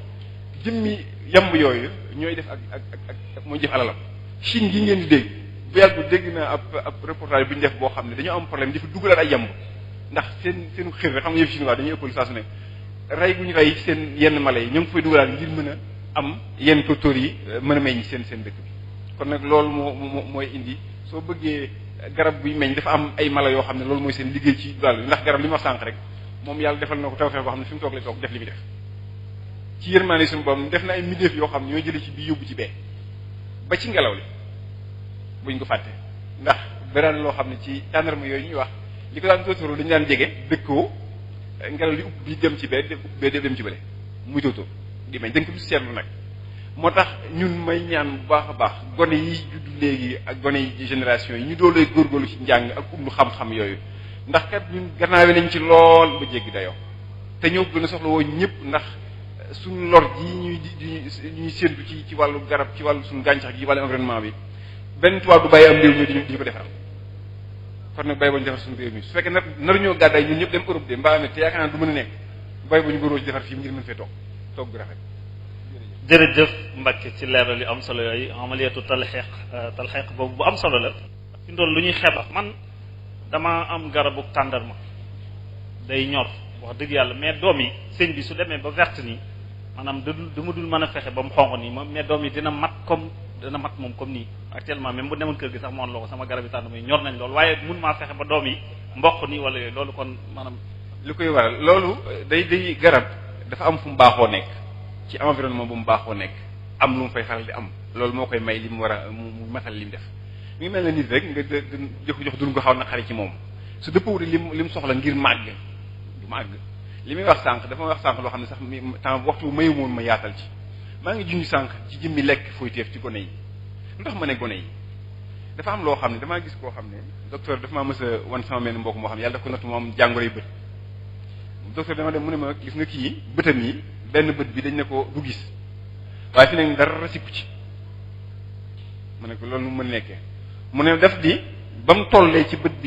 jëmmi yamb yooyu ñooy def ak mooy jëf alalam Chine gi ngeen di dégg bu yàgg dégg naa ab reportage bu ñu def boo xam ne dañoo am problème dafa dugalaat ay yamb ndax seen xër rek xam nga yëf chinois dañuy ëppal saa su ne rey bu ñu rey seen yenn mala yi ñoo ngi koy dugalaat ngir mën a am yenn tóotóor yi mën a meññ seen dëkk bi kon nag loolu mooy indi soo bëggee garab buy meññ dafa am ay mala yoo xam ne loolu mooy seen liggéey ci wàll bi ndax garab li ma sànq rek moom yàlla defal na ko tawfeex boo xam ne fi mu toog lay toog def li muy def ci yërmaande suñu borom def na ay midéef yoo xam ne ñoo jëlee ci bii yóbbu ci bee ba ci ngelaw li buñ ko fàtte ndax beraan loo xam ne ci tàndarma yooyu ñuy wax li ko daan tóotóoroo dañu daan jege dëkkoo ngelaw li upp bi dem ci bee dem ci bële muy tóotóor di meñ dañ ko bis seetlu nag moo tax ñun may ñaan bu baax a baax gone yi juddu léegi ak gone yi génération yi ñu doolee góorgóorlu ci njàng ak lu xam-xam yooyu ndax kat ñun gannaawe nañ ci lool ba jéggi dayoo te ñoo gën a soxla woo ñëpp ndax suñu lor ji ñuy séentu ci wàllu garab ci wàllu suñu gàncax gi wàllu environnement bi benn tubaab du bàyyi am réew mi di ko defaral kon nag bàyyi ba ñu defar suñu réew mi su fekkee naruñoo gàddaay ñun ñëpp dem Europe de mbaa amee te yaakaar naa du mën a nekk bàyyi ba ñu góoroo ci defar fii ngir mën fee toog bi rafet. jërëjëf Mbacke ci leeral yu am solo yooyu amaliyatu talxeeq boobu bu am solo la. fi mu toll lu ñuy xeeb man dama am garabu tàndarma day ñor wax dëgg yàlla mais doom yi sëñ bi su demee ba verte nii maanaam dama dul mën a fexe ba mu xonq nii mais doom yi dina mat moom comme nii actuellement même bu demoon kër gi sax moon loo ko sama garab yi tàndarma yi ñor nañ loolu waaye mun maa fexe ba doom yi mboq nii wala yooyu loolu kon maanaam. li koy waral loolu day garab dafa am fu mu baaxoo nekk ci environnement bu mu baaxoo nekk am lu mu fay faral di am loolu moo koy may li mu war a mu matal li mu def mi ngi mel ne nit rek nga jox dun ko xaw na xari ci moom su dëppoo li mu soxla ngir màgg du màgg li muy wax sànq dafa wax sànq loo xam ne sax temps waxtu mayu moon ma yaatal ci maa ngi junj sànq ci jëmmi lekk fooy teef ci gone yi ndax ma ne gone yi dafa am loo xam ne damaa gis koo xam ne docteur dafa maa mës a wan sama mel mbokk moo xam ne yàlla daf ko natt moom jàngoroy bët docteur dama dem mu ne ma gis nga kii bëtam yi benn bët bi dañ ne ko du gis waaye fi ne dara sikku ci mu ne ko loolu mu mën nekkee mu ne def di ba mu tollee ci bët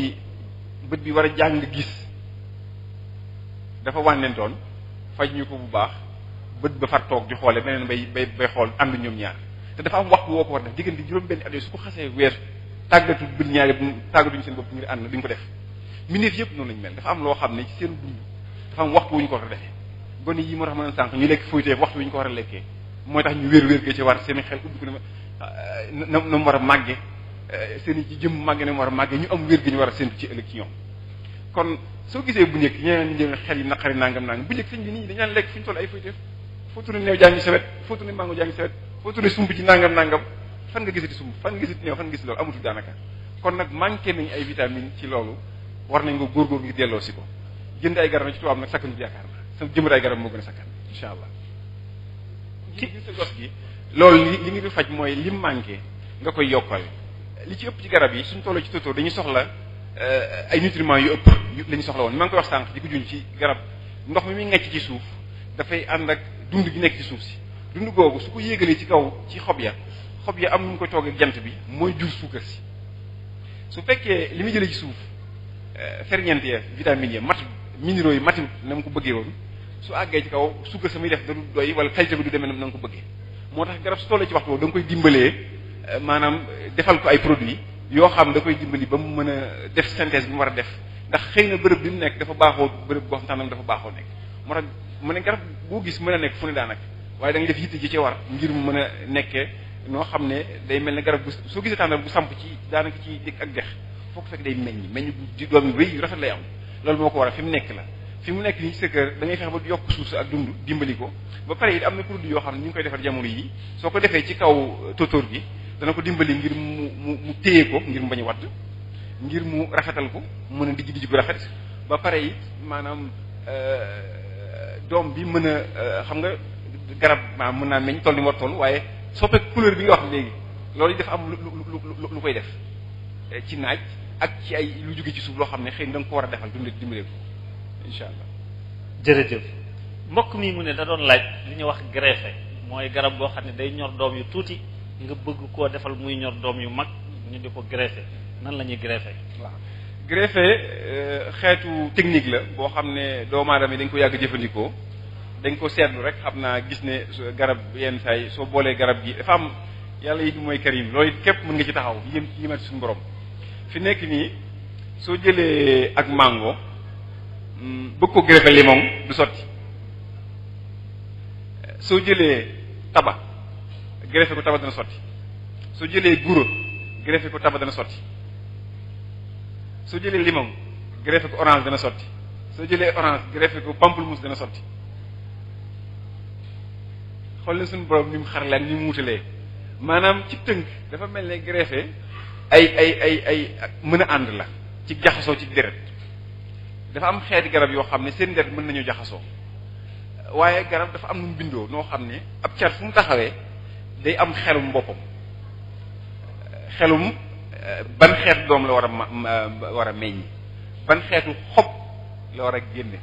bi war a jàng gis dafa wànnentoon faj ñu ko bu baax bët ba far toog di xoole beneen bay xool ànd ñoom ñaar te dafa am waxtu woo ko war def diggante juróom-benn at su ko xasee weesu tàggatu bët ñaari tàggatuñu seen bopp ngir ànd duñ ko def mindeef yëpp noonu lañu mel dafa am loo xam ne ci seen dund dafa am waxtu wu ñu ko war a defee gone yi moo tax mën a sànq ñu lekk fuyteef waxtu wu ñu ko war a lekkee mooy tax ñu wér ga ci war seen xel ubbi ko na mu war a màgge seen i ci jëm màgge na mu war a màgge ñu am wér gi ñu war a séntu ci ëllëg ci ñoom kon soo gisee bu njëkk ñeneen ñi xel yi naqari nangam bu njëkk sëñ bi nit ñi dañu daan lekk fu ñu toll ay fuyteef foo tourné neew jàngi sawet foo tourné mango jàngi sawet foo tourné sumb ci nangam fan nga gisati sumb fan nga gisati neew fan nga gis loolu amatul daanaka kon nag manqué nañu ay vitamine ci loolu war nañ ko góorgóor ngir delloo si ko jënd ay garab ci tubaab nag sakkanut yaakaar na sa jëmbat ay garab moo gën a sakkan insha allah gis sa gos gi loolu li ngi fi faj mooy lim manqué nga koy yokkal li ci ëpp ci garab yi suñ tolloo ci tóotóor dañuy soxla ay nutriments yu ëpp la ñu soxla woon maa ngi koy wax sànq di ko junj ci garab ndox mi muy ngecc ci suuf dafay ànd ak dund gi nekk ci suuf si dund googu su ko yéegalee ci kaw ci xob ya am nu mu koy toog ak jant bi mooy jur suukar si su fekkee li muy jëlee ci suuf ferñeent ya vitamines ya mat minéraux yi matin na mu ko bëggee woon su àggee ci kaw suukar sa muy def da du doy wala qualité bi du demee na nga ko bëggee moo tax garab su tollee ci waxtu boobu da nga koy dimbalee maanaam defal ko ay produits yoo xam da koy dimbali ba mu mën a def synthèse bi mu war a def ndax xëy na bërëb bi mu nekk dafa baaxoo bërëb boo xam ne dafa baaxoo nekk moo tax mu ne garab boo gis mën a nekk fu ne daanaka waaye da ngay def yitte ji ci war ngir mu mën a nekkee noo xam ne day mel ne garab bu soo gisee tàndar bu samp ci daanaka ci dëkk ak dex foo ko fekk day meññ bu doom yu rëy yu rafet lay am loolu moo ko waral fi mu nekk la fi mu nekk nii ci sa kër da ngay fexe ba yokk suuf ak dund dimbali ko ba pare it am na produit yoo xam ne ñu ngi koy defar jamono yi soo ko defee ci kaw tóotóor gi dana ko dimbali ngir mu téye ko ngir mu bañ a wadd ngir mu rafetal ko mën a dijj gu rafet ba pare it maanaam doom bi mën a xam nga garab maanaam mën naa meññ toll ni mu war toll waaye soppeeku couleur bi nga wax léegi loolu dafa am lu koy def ci naaj ak ci ay lu jóge ci suuf loo xam ne xëy na da nga ko war a defal dimbale ko incha allah. jërëjëf mbokk mi mu ne da doon laaj li ñuy wax greffé mooy garab boo xam ne day ñor doom yu tuuti nga bëgg koo defal muy ñor doom yu mag ñu di ko greffé nan la ñuy greffé. waaw greffé xeetu technique la boo xam ne doomu aadama yi dañ ko yàgg jëfandikoo dañ ko seetlu rek xam naa gis ne garab yenn saa yi soo boolee garab gi dafa am yàlla it mooy karim loolu it képp mën nga ci taxaw yémat suñu borom fi nekk nii soo jëlee ak mango bëgg ko greffé limon du sotti soo jëlee taba greffé ko taba dana sotti soo jëlee guro greffé ko taba dana sotti soo jëlee limon greffé ko orange dana sotti soo jëlee orange greffé ko pamplemousse dana sotti xool na suñu borom ni mu xarale ak ni mu wutalee maanaam ci tënk dafa mel ne greffé ay mën a ànd la ci jaxasoo ci deret dafa am xeeti garab yoo xam ne seen deret mën nañu jaxasoo waaye garab dafa am nu mu bindoo noo xam ne ab car fu mu taxawee day am xelum boppam xelum ban xeetu doom la war a meññ ban xeetu xob la war a génne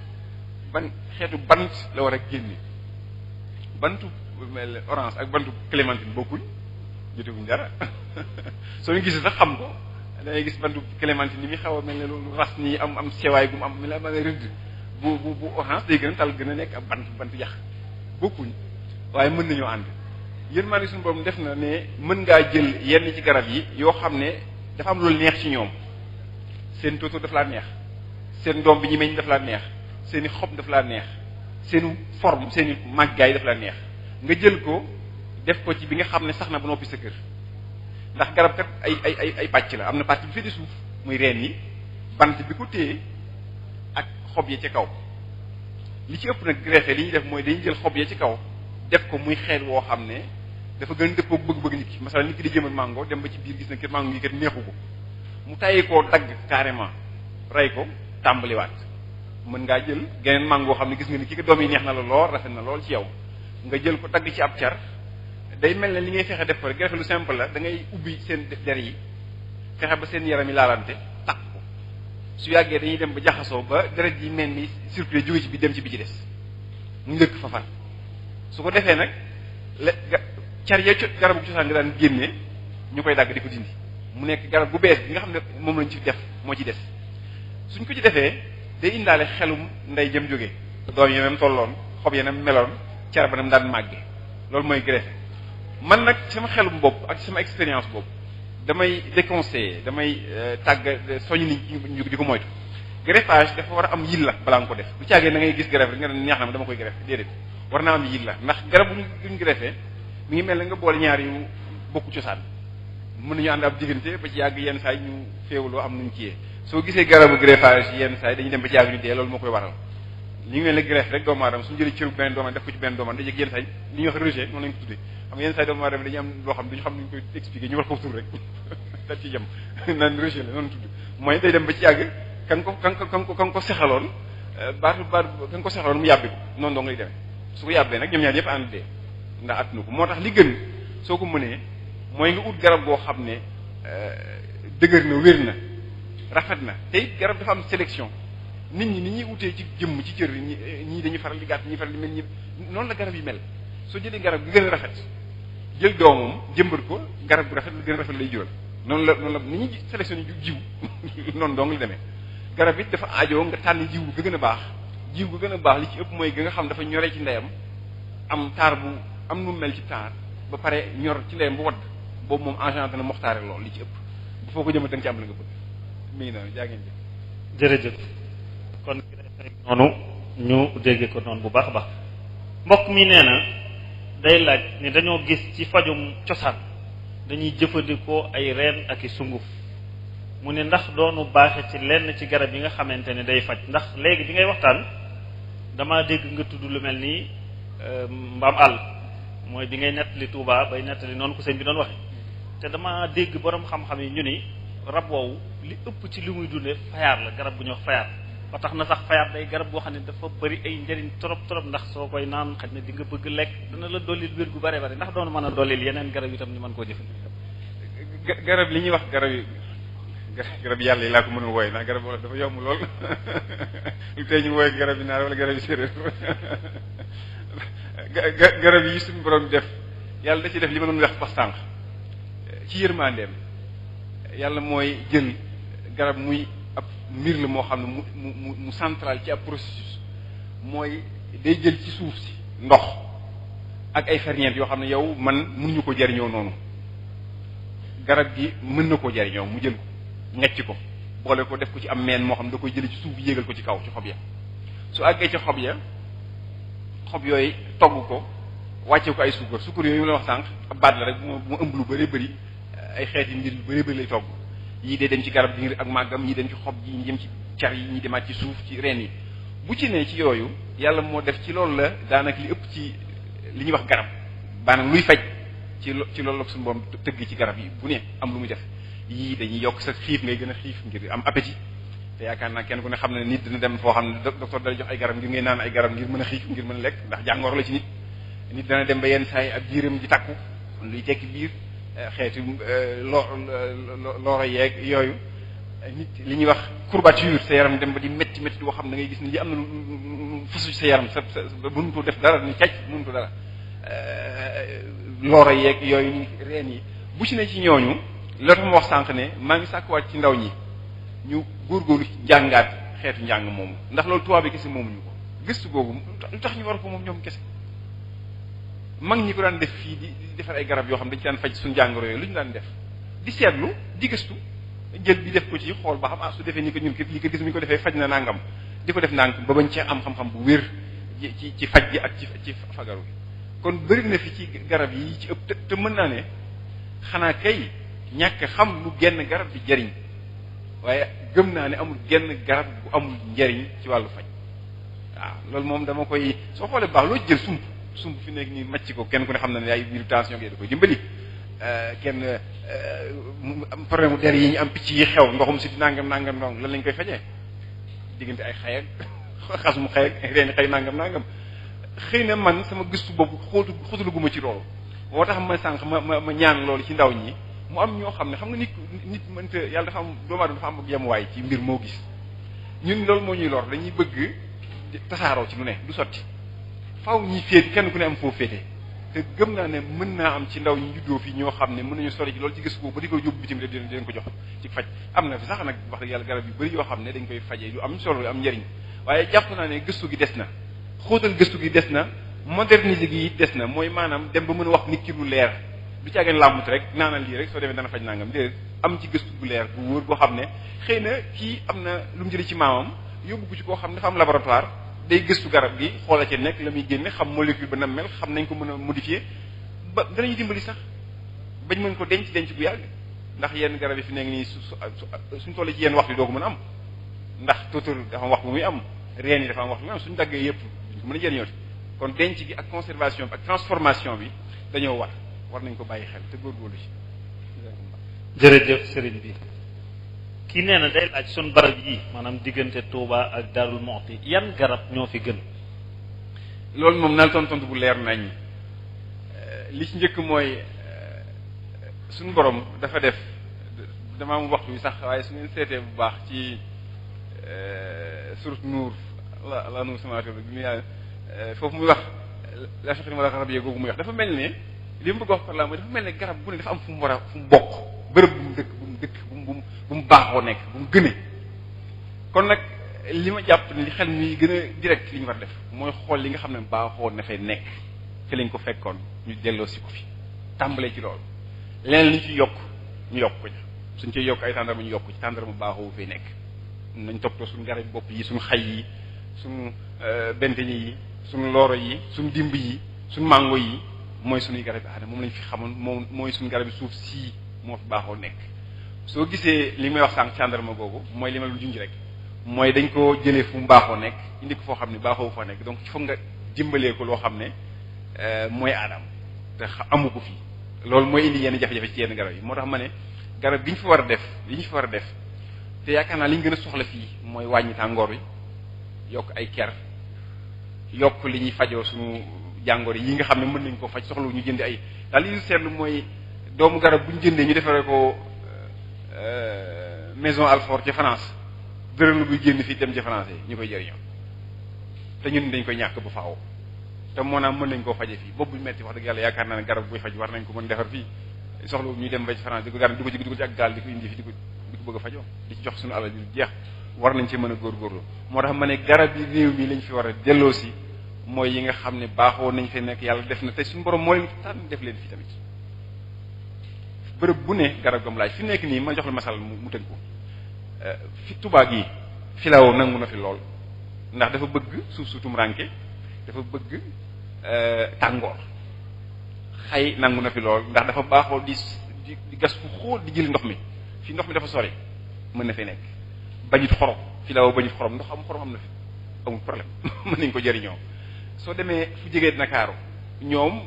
ban xeetu bant la war a génne bantu orange ak bantu clémentine bokkuñ jotewuñ dara soo ñu gisee sax xam ko dangay gis bantu clémentine ni muy xaw a mel ne loolu ras nii am sewaay gu mu am mi la ma rëdd bu orange day gën a tal gën a nekk ab bant yax bokkuñ waaye mën nañoo ànd yéen maa ni suñu borom def na ne mën ngaa jël yenn ci garab yi yoo xam ne dafa am loolu neex ci ñoom seen tóotóor daf laa neex seen doom bi ñu meññ daf laa neex seen i xob daf laa neex seeni forme seen i màggaay daf laa neex nga jël ko def ko ci bi nga xam ne sax na ba noppi sa kër ndax garab kat ay pàcc la am na pàcc bi féete suuf muy reen yi bant bi ko téye ak xob yi ci kaw li ci ëpp nag greffé li ñuy def mooy dañuy jël xob yi ci kaw def ko muy xeet woo xam ne dafa gën dëppoo bëgg-bëgg nit ki masalan nit ki di jëmal mango dem ba ci biir gis na kër mango yi kat neexu ko mu tàyyi koo dagg carrément rey ko tàmbaliwaat mën ngaa jël geneen mango xam ne gis nga ni ki ko doom yi neex na la lool rafet na lool ci yow nga jël ko dagg ci ab car day mel ne li ngay fexe def ko rek greffé lu simple la da ngay ubbi seen der yi fexe ba seen yaram yi laalante takk ko su yàggee dañuy dem ba jaxasoo ba deret yi mel ni circulé jóge ci bi dem ci bi ci des mu njëkk fa far su ko defee nag car ya garabu cosaan nga daan génnee ñu koy dagg di ko dindi mu nekk garab gu bees bi nga xam ne moom lañ ci def moo ci des suñ ko ci defee day indaale xelum nday jëm jógee doom yi même tolloon xob yeneen meloon car ba nam daan màgge loolu mooy greffé man nag sama xelum bopp ak sama expérience bopp damay déconseiller damay soñu nit ñi di ko moytu greffage dafa war a am yilla balaa nga ko def du caagee da ngay gis greffe rek nga ne neex na ma dama koy greffe déedéet war naa am yilla ndax garab buñ greffé mi ngi mel ne nga boole ñaar yu bokku cosaan mën nañu ànd ab diggante ba ci yàgg yenn saa yi ñu féewuloo am nuñ ciyee soo gisee garabu greffage yenn saa yi dañuy dem ba ci yàgg ñu dee loolu moo koy waral li ngi mel ne greffe rek doomu aadama suñu jëlee cëru benn doomu def ko ci benn doomu da jeg yenn saa yi li ñuy wax rejet noonu lañ ko tuddee xam nga yenn saa yi doomu aadama dañuy am loo xam duñu xam nuñ koy expliquer ñu war ko tur rek da ci jëm naan rejet la noonu tudd mooy day dem ba ci yàgg kan ko sexaloon baatu ka nga ko sexaloon mu yàbbi ko noonu doo ngay demee su ko yàbbee nag ñoom ñaar yëpp ànd dee ndax at na ko moo tax li gën soo ko mënee mooy nga ut garab goo xam ne dëgër na wér na rafet na te it garab dafa am sélection nit ñi ni ñuy utee ci jëmm ci cër ñii dañuy faral di gàtt ñii faral di mel ñi noonu la garab yi mel soo jëlee garab gi gën a rafet jël doomam jëmbat ko garab gu rafet lu gën a rafet lay jural noonu la ni ñuy sélectionné jiw noonu dong la demee garab it dafa aajoo nga tànn jiw gu gën a baax jiw gu gën a baax li ci ëpp mooy gi nga xam dafa ñoree ci ndeyam am taar bu am nu mel ci taar ba pare ñor ci ndeyam bu wadd boobu moom en général dana moxtaare lool li ci ëpp bu foo ko jëmee da nga ci am la nga bëgg mi ngi noonu jaa ngeen jërëjëf kon noonu ñu dégge ko noonu bu baax a baax mbokk mi nee na day laaj ni dañoo gis ci fajum cosaan dañuy jëfandikoo ay reen ak i sunguf mu ne ndax doonu baaxe ci lenn ci garab yi nga xamante ne day faj ndax léegi bi ngay waxtaan damaa dégg nga tudd lu mel ni mbaam àll mooy bi ngay nettali Touba bay nettali noonu ko sëñ bi doon waxe te dama dégg borom xam-xam yi ñu ni rab woowu li ëpp ci li muy dundee fayaar la garab bu ñuy wax fayaar ba tax na sax fayaar day garab boo xam ne dafa bëri ay njëriñ trop ndax soo koy naan xaj na di nga bëgg lekk dana la dollil wér gu bare bare ndax doon mën a dollil yeneen garab yi tam ni mën koo jëfandikoo. garab li ñuy wax garab yàlla yi laa ko mënul wooye ndax garab wala dafa yomb lool lu tey ñu wooye garab yi naar wala garab yi séeréer garab yi suñu borom def yàlla da ci def li ma doon wax pas sànq ci yërmandeem yàlla mooy jël garab muy ab mbir la moo xam ne mu central ci ab processus mooy day jël ci suuf si ndox ak ay ferñeent yoo xam ne yow man mënuñu ko jariñoo noonu garab gi mën na koo jariñoo mu jël ko ngecc ko boole ko def ko ci am meen moo xam ne da koy jële ci suuf yéegal ko ci kaw ci xob ya su àggee ci xob ya xob yooyu togg ko wàcce ko ay suukar yooyu la wax sànq ab baat la rek mu ëmb lu bëree bëri ay xeeti mbir yu bëree bëri lay togg yii dee dem ci garab gi ngir ak màggam ñii dem ci xob yi ñi dem ci car yi ñi demaat ci suuf ci reen yi bu ci ne ci yooyu yàlla moo def ci loolu la daanaka li ëpp ci li ñuy wax garab maanaam luy faj ci loolu la suñu borom tëgg ci garab yi bu ne am lu muy def yii dañuy yokk sa xiif ngay gën a xiif ngir am appétit te yaakaar naa kenn ku ne xam ne nit dina dem foo xam ne docteur dala jox ay garab ngir ngay naan ay garab ngir mën a xiif ngir mën a lekk ndax jàngoro la ci nit dana dem ba yenn saa yi ak biiram di takku luy tekki biir xeeti looro yeeg yooyu nit li ñuy wax courbature sa yaram dem ba di métti boo xam ne da ngay gis ni li am na lu fasu sa yaram sa mënutoo def dara ni càcc mënutoo dara looro yeeg yooyu ni reen yi bu ci ne ci ñooñu loo tax ma wax sànq ne maa ngi sàkkuwaat ci ndaw ñi ñu góorgóorlu jàngaat xeetu njàng moomu ndax loolu tubaab bi kese moomuñu ko gëstu googu lu tax ñu war ko moom ñoom kese mag ñi ko daan def fii di defar ay garab yoo xam dañ ci daan faj suñu jàngoro yooyu lu ñu daan def di seetlu di gëstu jël bi def ko ci xool ba xam su defee ni ko ñun li ko gis mi ko defee faj na nangam di ko def ndànk ba bañ cee am xam-xam bu wér ci faj gi ak ci fagaru gi kon bëri na fi ci garab yi ci ëpp te mën naa ne xanaa kay ñàkk xam lu genn garab di jariñ waaye gëm naa ne amul genn garab bu amul njariñ ci wàllu faj waaw loolu moom dama koy soo xoolee baax loo jël sump fi nekk nii màcc ko kenn ku ne xam na ne ay biiru tension gi da koy dimbali kenn problème mu der yi ñu am picc yi xew ndoxum si nangam lan lañ koy fajee diggante ay xay ak xas mu xay ak reeni xay nangam xëy na man sama gëstu boobu xóotuluguma ci loolu moo tax ma sànq ma ñaan loolu ci ndaw ñi mu am ñoo xam ne xam nga nit mënta yàlla dafa am doomu aadama dafa am yemuwaay ci mbir moo gis ñun loolu moo ñuy lor dañuy bëgg tasaaroo ci lu ne du sotti faaw ñuy féet kenn ku ne am foo féete te gëm naa ne mën naa am ci ndaw ñi juddoo fii ñoo xam ne mën nañu sori ci loolu ci gëstu boobu ba di ko yóbbu bitim rek di leen ko jox ci faj am na fi sax nag wax dëgg yàlla garab yu bari yoo xam ne dañ koy fajee lu am solo lu am njëriñ waaye jàpp naa ne gëstu gi des na xóotal gëstu gi des na moderniser gi des na mooy maanaam dem ba mën a wax nit ki lu leer du ci àggeen làmbut rek naanal lii rek soo demee dana faj nangam déedéet am ci gëstu bu leer bu wóor boo xam ne xëy na kii am na lu mu jëlee ci maamam yóbbu ko ci koo xam ne dafa am laboratoire day gëstu garab gi xoola ci nekk la muy génne xam molécule ba na mel xam nañ ko mën a modifier ba danañu dimbali sax bañ mën ko denc bu yàgg ndax yenn garab yi fi nekk nii suñ tollee ci yenn waxtu doo ko mën a am ndax tóotóor dafa am waxtu bu muy am reen yi dafa am waxtu bu muy am suñu daggee yëpp duñ ko mën a jëriñoo kon denc gi ak conservation bi ak transformation bi dañoo war nañ ko bàyyi xel te góorgóorlu ci. jërëjëf sëriñ bi kii nee na day laaj sun barab yi maanaam diggante Touba ak Darou Moukhty yan garab ñoo fi gën. loolu moom naa tontu bu leer nañ li ci njëkk mooy suñu borom dafa def dama am waxtu bi sax waaye su ngeen seetee bu baax ci surat Nuur la nuur sama bi muy foofu muy wax la fekk ni wala garab yee googu muy wax dafa mel ne li mu bëgg wax par là mooy dafa mel ne garab bu ne dafa am fu mu war a fu mu bokk bërëb bu mu dëkk bu mu baaxoo nekk bu mu gëne kon nag li ma jàpp ni xel mi gën a direct li ñu war def mooy xool li nga xam ne baaxoo na fay nekk fi lañ ko fekkoon ñu delloo si ko fi tàmbalee ci loolu leneen li ñu ci yokk ñu yokk ko ci suñ ciy yokk ay tàndarma ñu yokk ci tàndarma baaxoo fay nekk nañ toppatoo suñu garab bopp yi suñu xay yi suñu benteñi yi suñu looro yi suñu dimb yi suñu mango yi mooy suñuy garab yi aada moom lañ fi xamoon moom mooy suñu garab yi suuf sii moo fi baaxoo nekk soo gisee li may wax sànq tàndarma googu mooy li ma lu junj rek mooy dañ ko jëlee fu mu baaxoo nekk indi ko foo xam ne baaxoo fa nekk donc foog nga dimbalee ko loo xam ne mooy aadam te amu ko fii loolu mooy indi yenn jafe-jafe ci yenn garab yi moo tax ma ne garab gi ñu fi war a def li ñu fi war a def te yaakaar naa li ñu gën a soxla fii mooy wàññi tàngoor wi yokk ay ker yokk li ñuy fajoo suñu jàngoor yi nga xam ne mën nañ ko faj soxla ñu jënd ay daal li ñu seetlu mooy doomu garab bu ñu jëndee ñu defaree ko maison Alfort ca France dërëm la buy génn fii dem ca France ñu koy jëriñoo te ñun dañ koy ñàkk bu faaw te moo naam mën nañ koo faje fii boobu bu metti wax dëgg yàlla yaakaar naa ne garab buy faj war nañ ko mën defar fii soxla ñuy dem ba ci France di ko garab di ko ci ak gaal di ko indi fi di ko bëgg a fajoo di ci jox suñu alal di jeex war nañ ci mën a góorgóorlu moo tax ma ne garab yi réew mi lañ fi war a delloo si mooy yi nga xam ne baaxoo nañ fee nekk yàlla def na te suñu borom moo leen tànn def leen fii tamit bërëb bu ne garab gam laaj fi nekk nii ma jox la masal mu tënk ko fi Touba gi filao nangu na fi lool ndax dafa bëgg suuf su tumranke dafa bëgg tàngoor xay nangu na fi lool ndax dafa baaxoo di gas fu xóol di jëli ndox mi fi ndox mi dafa sori mën na fay nekk bañit xorom fi la woo bañit xorom ndox am xorom am na fi amul problème mën nañ ko jëriñoo soo demee fu jegee Ndakaaru ñoom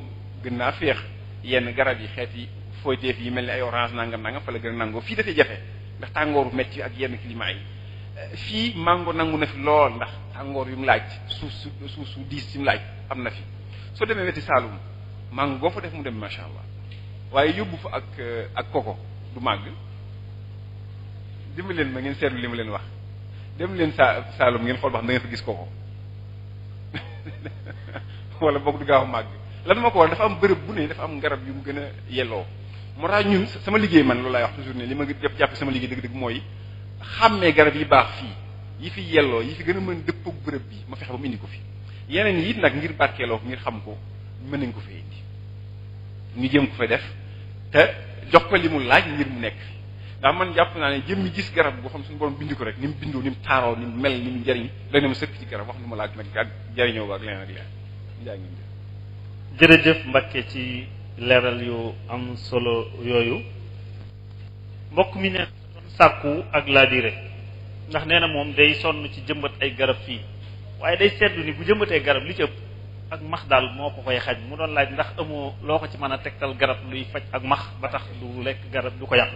gën naa féex yenn garab yi xeeti fooyteef yi mel ni ay orange nangam fa la gën a nangoo fii dafay jafe ndax tàngooru metti ak yenn climat yi fii mango nangu na fi lool ndax tàngoor yu mu laaj suuf su diis si mu laaj am na fi soo demee weti Saalum mango boo fa def mu dem macha allah waaye yóbbu fa ak koko du màgg dimbali leen ma ngeen seetlu li ma leen wax dem leen Saalum ngeen xool ba xam da ngeen fa gis koko wala boog du gaaw a màgg lan moo ko war dafa am bërëb bu ne dafa am garab yu mu gën a yelloo moo tax ñun sama liggéey man loolu laay wax toujours ne li ma jàpp sama liggéey dëgg-dëgg mooy xàmmee garab yi baax fii yi fi yelloo yi fi gën a mën dëppoo bërëb bi ma fexe ba mu indi ko fi yeneen yi it nag ngir barkeeloo ngir xam ko mën nañ ko fee indi ñu jëm ko fa def te jox ko li mu laaj ngir mu nekk fi ndax man jàpp naa ne jëm mi gis garab boo xam suñu borom bindi ko rek ni mu bindoo ni mu taaroo ni mu mel ni mu njariñ doy na ma sëkk ci garab wax lu ma laaj nag ak jariñoo ak leneen ak leneen njaa ngi jërëjëf Mbacke ci leeral yu am solo yooyu mbokk mi ne sàkku ak laabire ndax nee na moom day sonn ci jëmbat ay garab fii waaye day seetlu ni bu jëmbatee garab li ci ëpp ak max daal moo ko koy xaj mu doon laaj ndax amoo loo ko ci mën a tegtal garab luy faj ak max ba tax du lekk garab du ko yàq.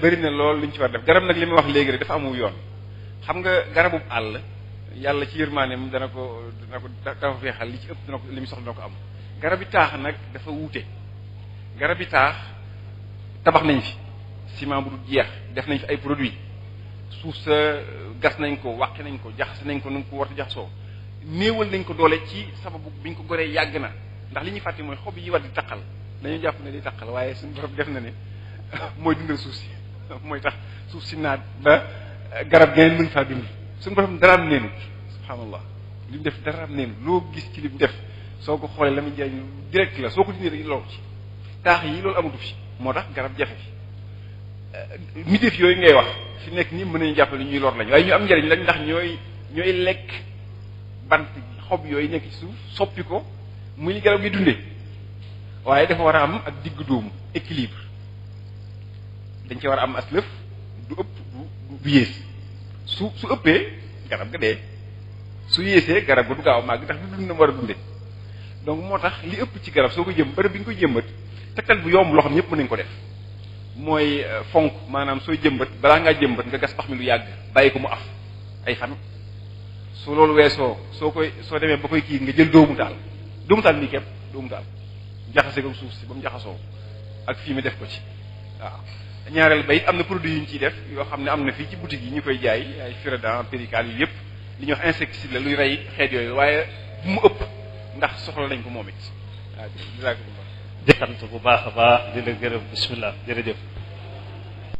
bëri na loolu lu ñu ci war def garab nag li ma wax léegi rek dafa amu yoon xam nga garabu àll yàlla ci yërmaaneem dana ko dafa feexal li ci ëpp dana ko li mu soxla dana ko am garab yi taax nag dafa wuute garab yi taax tabax nañ fi ciment bu du jeex def nañ fi ay produits suuf sa gas nañ ko wàqi nañ ko jaxase nañ ko nu ko war a jaxasoo néewal nañ ko doole ci sababu biñ ko goree yàgg na ndax li ñuy fàtte mooy xob yi war di taqal dañu jàpp ne di taqal waaye suñu borom def na ne mooy dundal suuf si mooy tax suuf si naat ba garab geneen mën faa dund suñu borom daraam neenu subhaanallah li mu def daraam neenu loo gis ci li mu def soo ko xoolee la muy jëriñ direct la soo ko dindee rek loolu ci taax yi loolu amatu fi moo tax garab jafe fi midéef yooyu ngay wax fi nekk nii mën nañu jàppale ñuy lor lañ waaye ñu am njëriñ lañ ndax ñooy lekk bant xob yooyu nekk ci suuf soppi ko muy li garab gi dundee waaye dafa war a am ak digg dóomu équilibre dañ ci war a am aslëf du ëpp du yées su ëppee garab ga dee su yéesee garab ga du gaaw a màgg ndax du dund na war a dundee donc moo tax li ëpp ci garab soo ko jëm bërëb bi nga koy jëmbat tegtal bu yomb loo xam ñëpp mën nañ ko def mooy fonk maanaam sooy jëmbat balaa ngaa jëmbat nga gas pax mi lu yàgg bàyyi ko mu af ay fan su loolu weesoo soo demee ba koy kii nga jël doomu taal nii képp doomu taal jaxase ko suuf si ba mu jaxasoo ak fii mi def ko ci waaw ñaareel ba it am na produit yu ñu ciy def yoo xam ne am na fii ci boutique yi ñu koy jaay ay Furadan Pérical yu yëpp li ñuy wax insecticide la luy rey xeet yooyu waaye bu mu ëpp ndax soxla nañ ko moom it waaw jërëjëf bu baax a baax di la gërëm bismillah jërëjëf